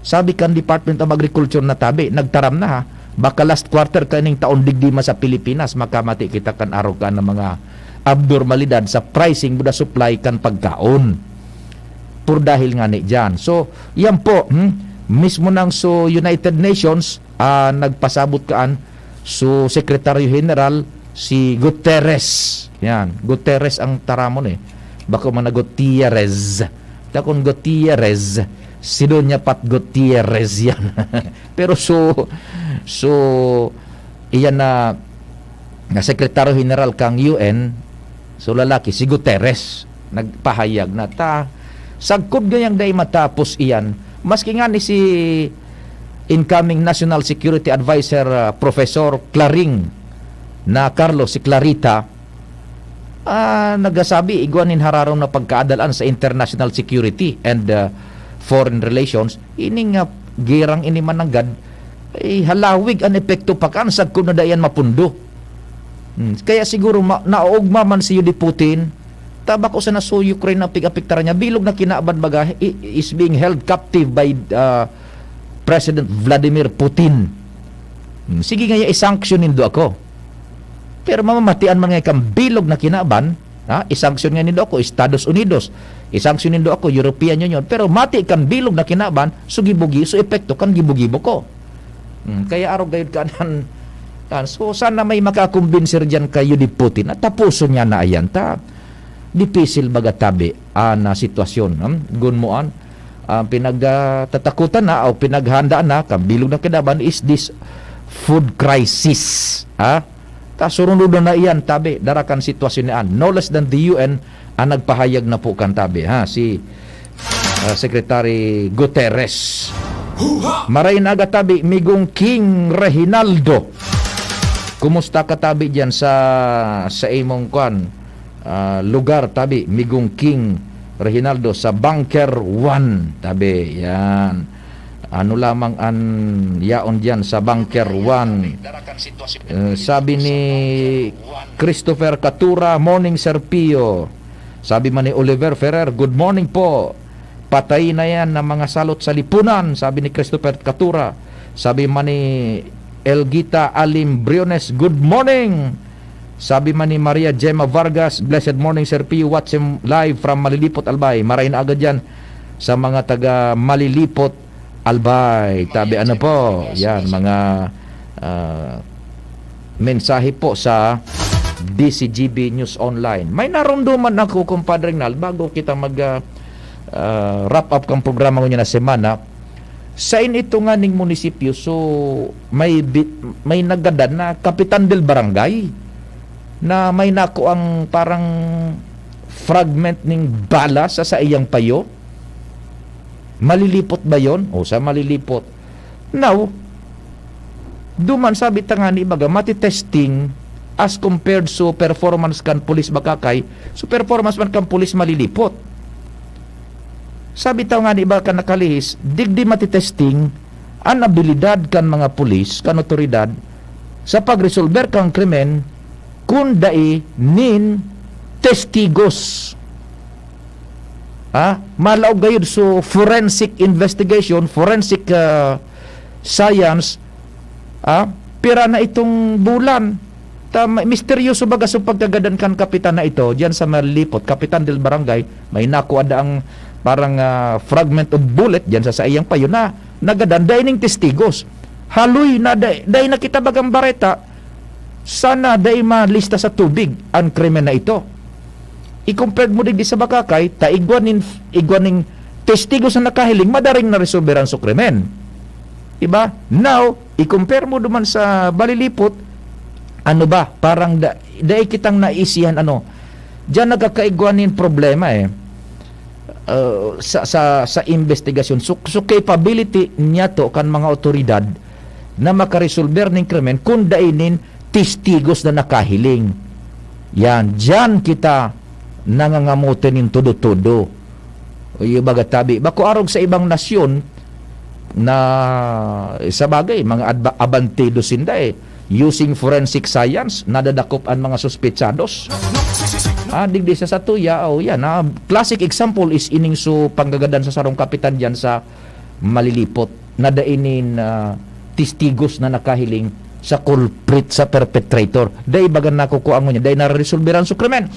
Sabi kan Department of Agriculture na tabi, nagtaram na ha, baka last quarter kaning taon digdi man sa Pilipinas, makamati kita kan arog kan mga abnormalidad sa pricing buda supply kan pagkaon. Por dahil nga ni dyan. So, yan po, hmm, mismo nang so United Nations, ah, nagpasabot kaan, so Secretary General, si Guterres. Yan, Guterres ang taramon eh. Bako man na Gutierrez. Dakon Gutierrez, si Doña Pat Gutierrez yan. Pero so, so, iyan na, na Sekretaryo General kang U N, so lalaki, si Guterres, nagpahayag na ta, sagkod ngayang dai matapos iyan, maski nga ni si incoming National Security Advisor, ah, Professor Claring na Carlos, si Clarita, ah, nagasabi, igwa nin hararom na pagkaadalan sa international security and, ah, foreign relations, ining, ah, gerang ini mananggad, eh, halawig an epekto pa kan sagkod na dai yan mapundo. Hmm, kaya siguro ma-, naoogma man si Yudi Putin, ta bako sana so Ukraine ang pig-apektaran niya, bilog na kinaban baga, i-, is being held captive by, ah, President Vladimir Putin. Hmm, sige nga, i-sanction nindo ako. Pero mamamatian man nga kan bilog na kinaban, ha? I-sanction nga nindo ako, Estados Unidos. I-sanction nindo ako, European Union. Pero mati kan bilog na kinaban, so gibo-gi-, so epekto kan gibo-gibo ko. Hmm, kaya arog gayud ka nan, kan, so sana may makakumbinser diyan kay Yudi Putin at tapuson niya na ayan ta. Dipisil baga tabi an, ah, sitwasyon, hmm? Gunmoan, ang pinagtatakutan na o pinaghandaan na kan bilog na kinaban is this food crisis, ha? Ta surunod na iyan, tabi, dara kan sitwasyon niyan. No less than the U N ang nagpahayag na po kan tabi, ha? Si, ah, Secretary Guterres. Maray na aga tabi, Migong King Reginaldo. Kumusta ka tabi diyan sa, sa imong kwan, ah, lugar tabi, Migong King Reginaldo sa Bunker One tabi? Yan. Ano lamang an yaon diyan sa Bunker One? Eh, sabi ni Christopher Catura, "Morning, Sir Pio." Sabi man ni Oliver Ferrer, "Good morning po." Patay na yan na mga salot sa lipunan, sabi ni Christopher Catura. Sabi man ni Elgita Alim Briones, "Good morning." Sabi man ni Maria Gemma Vargas, "Blessed morning, Sir Pio. Watching live from Malilipot, Albay." Maray na agad yan sa mga taga Malilipot, Albay. Tabi, ano po? Yan, mga ah, mensahe po sa D C G B News Online. May narumduman ako, Compadre Rinald, bago kita mag, ah, ah, wrap up kang programa ngunyan na semana. Sa in ito nga ning munisipyo, so may bi-, may nagadan na kapitan del barangay na may nakuang parang fragment ning bala sa saiyang payo. Malilipot ba yon? O, sa malilipot. Now, duman sabi ta nga ni baga, mati-testing as compared so performance kan pulis bakakay, so performance man kan pulis malilipot. Sabi ta nga ni iba kan nakalihis, digdi mati-testing an abilidad kan mga pulis, kan otoridad, sa pagresolber kan krimen, kun dai nin testigos. Ha? Malaog gayud so forensic investigation, forensic, ah, science, ha? Pira na itong bulan. Ta-, ma-, misteryoso baga so pagkagadan kan kapitan na ito, diyan sa Malilipot, kapitan del barangay, may nakuha da ang parang, ah, fragment of bullet diyan sa saiyang payo na nagadan, dai ning testigos. Haloy na dai, dai na kita bagang bareta, sana dai malista sa tubig an krimen na ito. I-compare mo digdi sa Bakakay, ta igwa nin, igwa ning testigos na nakahiling, madaring naresolberan so krimen. Diba? Now, i-compare mo duman sa Balilipot, ano ba, parang da-, dai kitang naisihan, ano, diyan nagkakaigwa nin problema, eh. Uh, sa, sa, sa investigasyon. So, so capability niya to kan mga otoridad na makaresolber ning krimen kun dai nin testigos na nakahiling. Yan, diyan kita nangangamote nin todo-todo. O, yung baga tabi. Bako arog sa ibang nasyon na, sa bagay, mga adba-, abantido sinda eh. Using forensic science, nadadakop an mga suspetsados. Ah, digdi sa satuya, oh, yan. Ah, classic example is ining so panggagadan sa sarong kapitan diyan sa Malilipot na dai nin, ah, testigos na nakahiling sa culprit, sa perpetrator. Dai baga nakukuha ngunyan, dai naresolberan so krimen.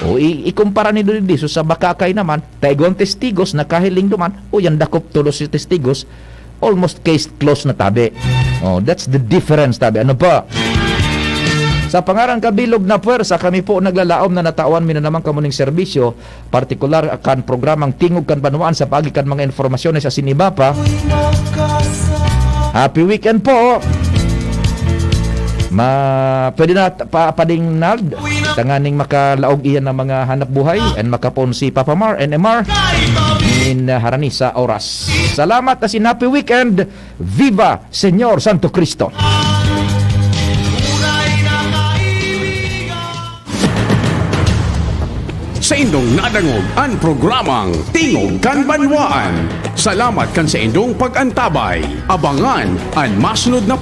O, i-, ikumpara nindo digdi, so sa Bakakay naman, ta igwang testigos nakahiling duman, o yan, dakop todos si testigos, almost case closed na tabi. Oh, that's the difference, tabi. Ano pa? Sa pangaran kan bilog na puwersa, kami po naglalaom na natawan mi na naman kamo ning serbisyo, partikular kan programang Tingog kan Banwaan sa paagi kan mga informasyones asin iba pa. Happy weekend po! Ma-, pwede na, pa-, Pading Nald, tanganing makalaog iyan ng mga hanap buhay and makapoon si Papa Mar, N M R, nin harani sa oras. Salamat asin happy weekend! Viva Señor Santo Cristo! Saindong nadangog an programang Tingog kan Banwaan. Salamat kan saindong pag-antabay. Abangan an masunod na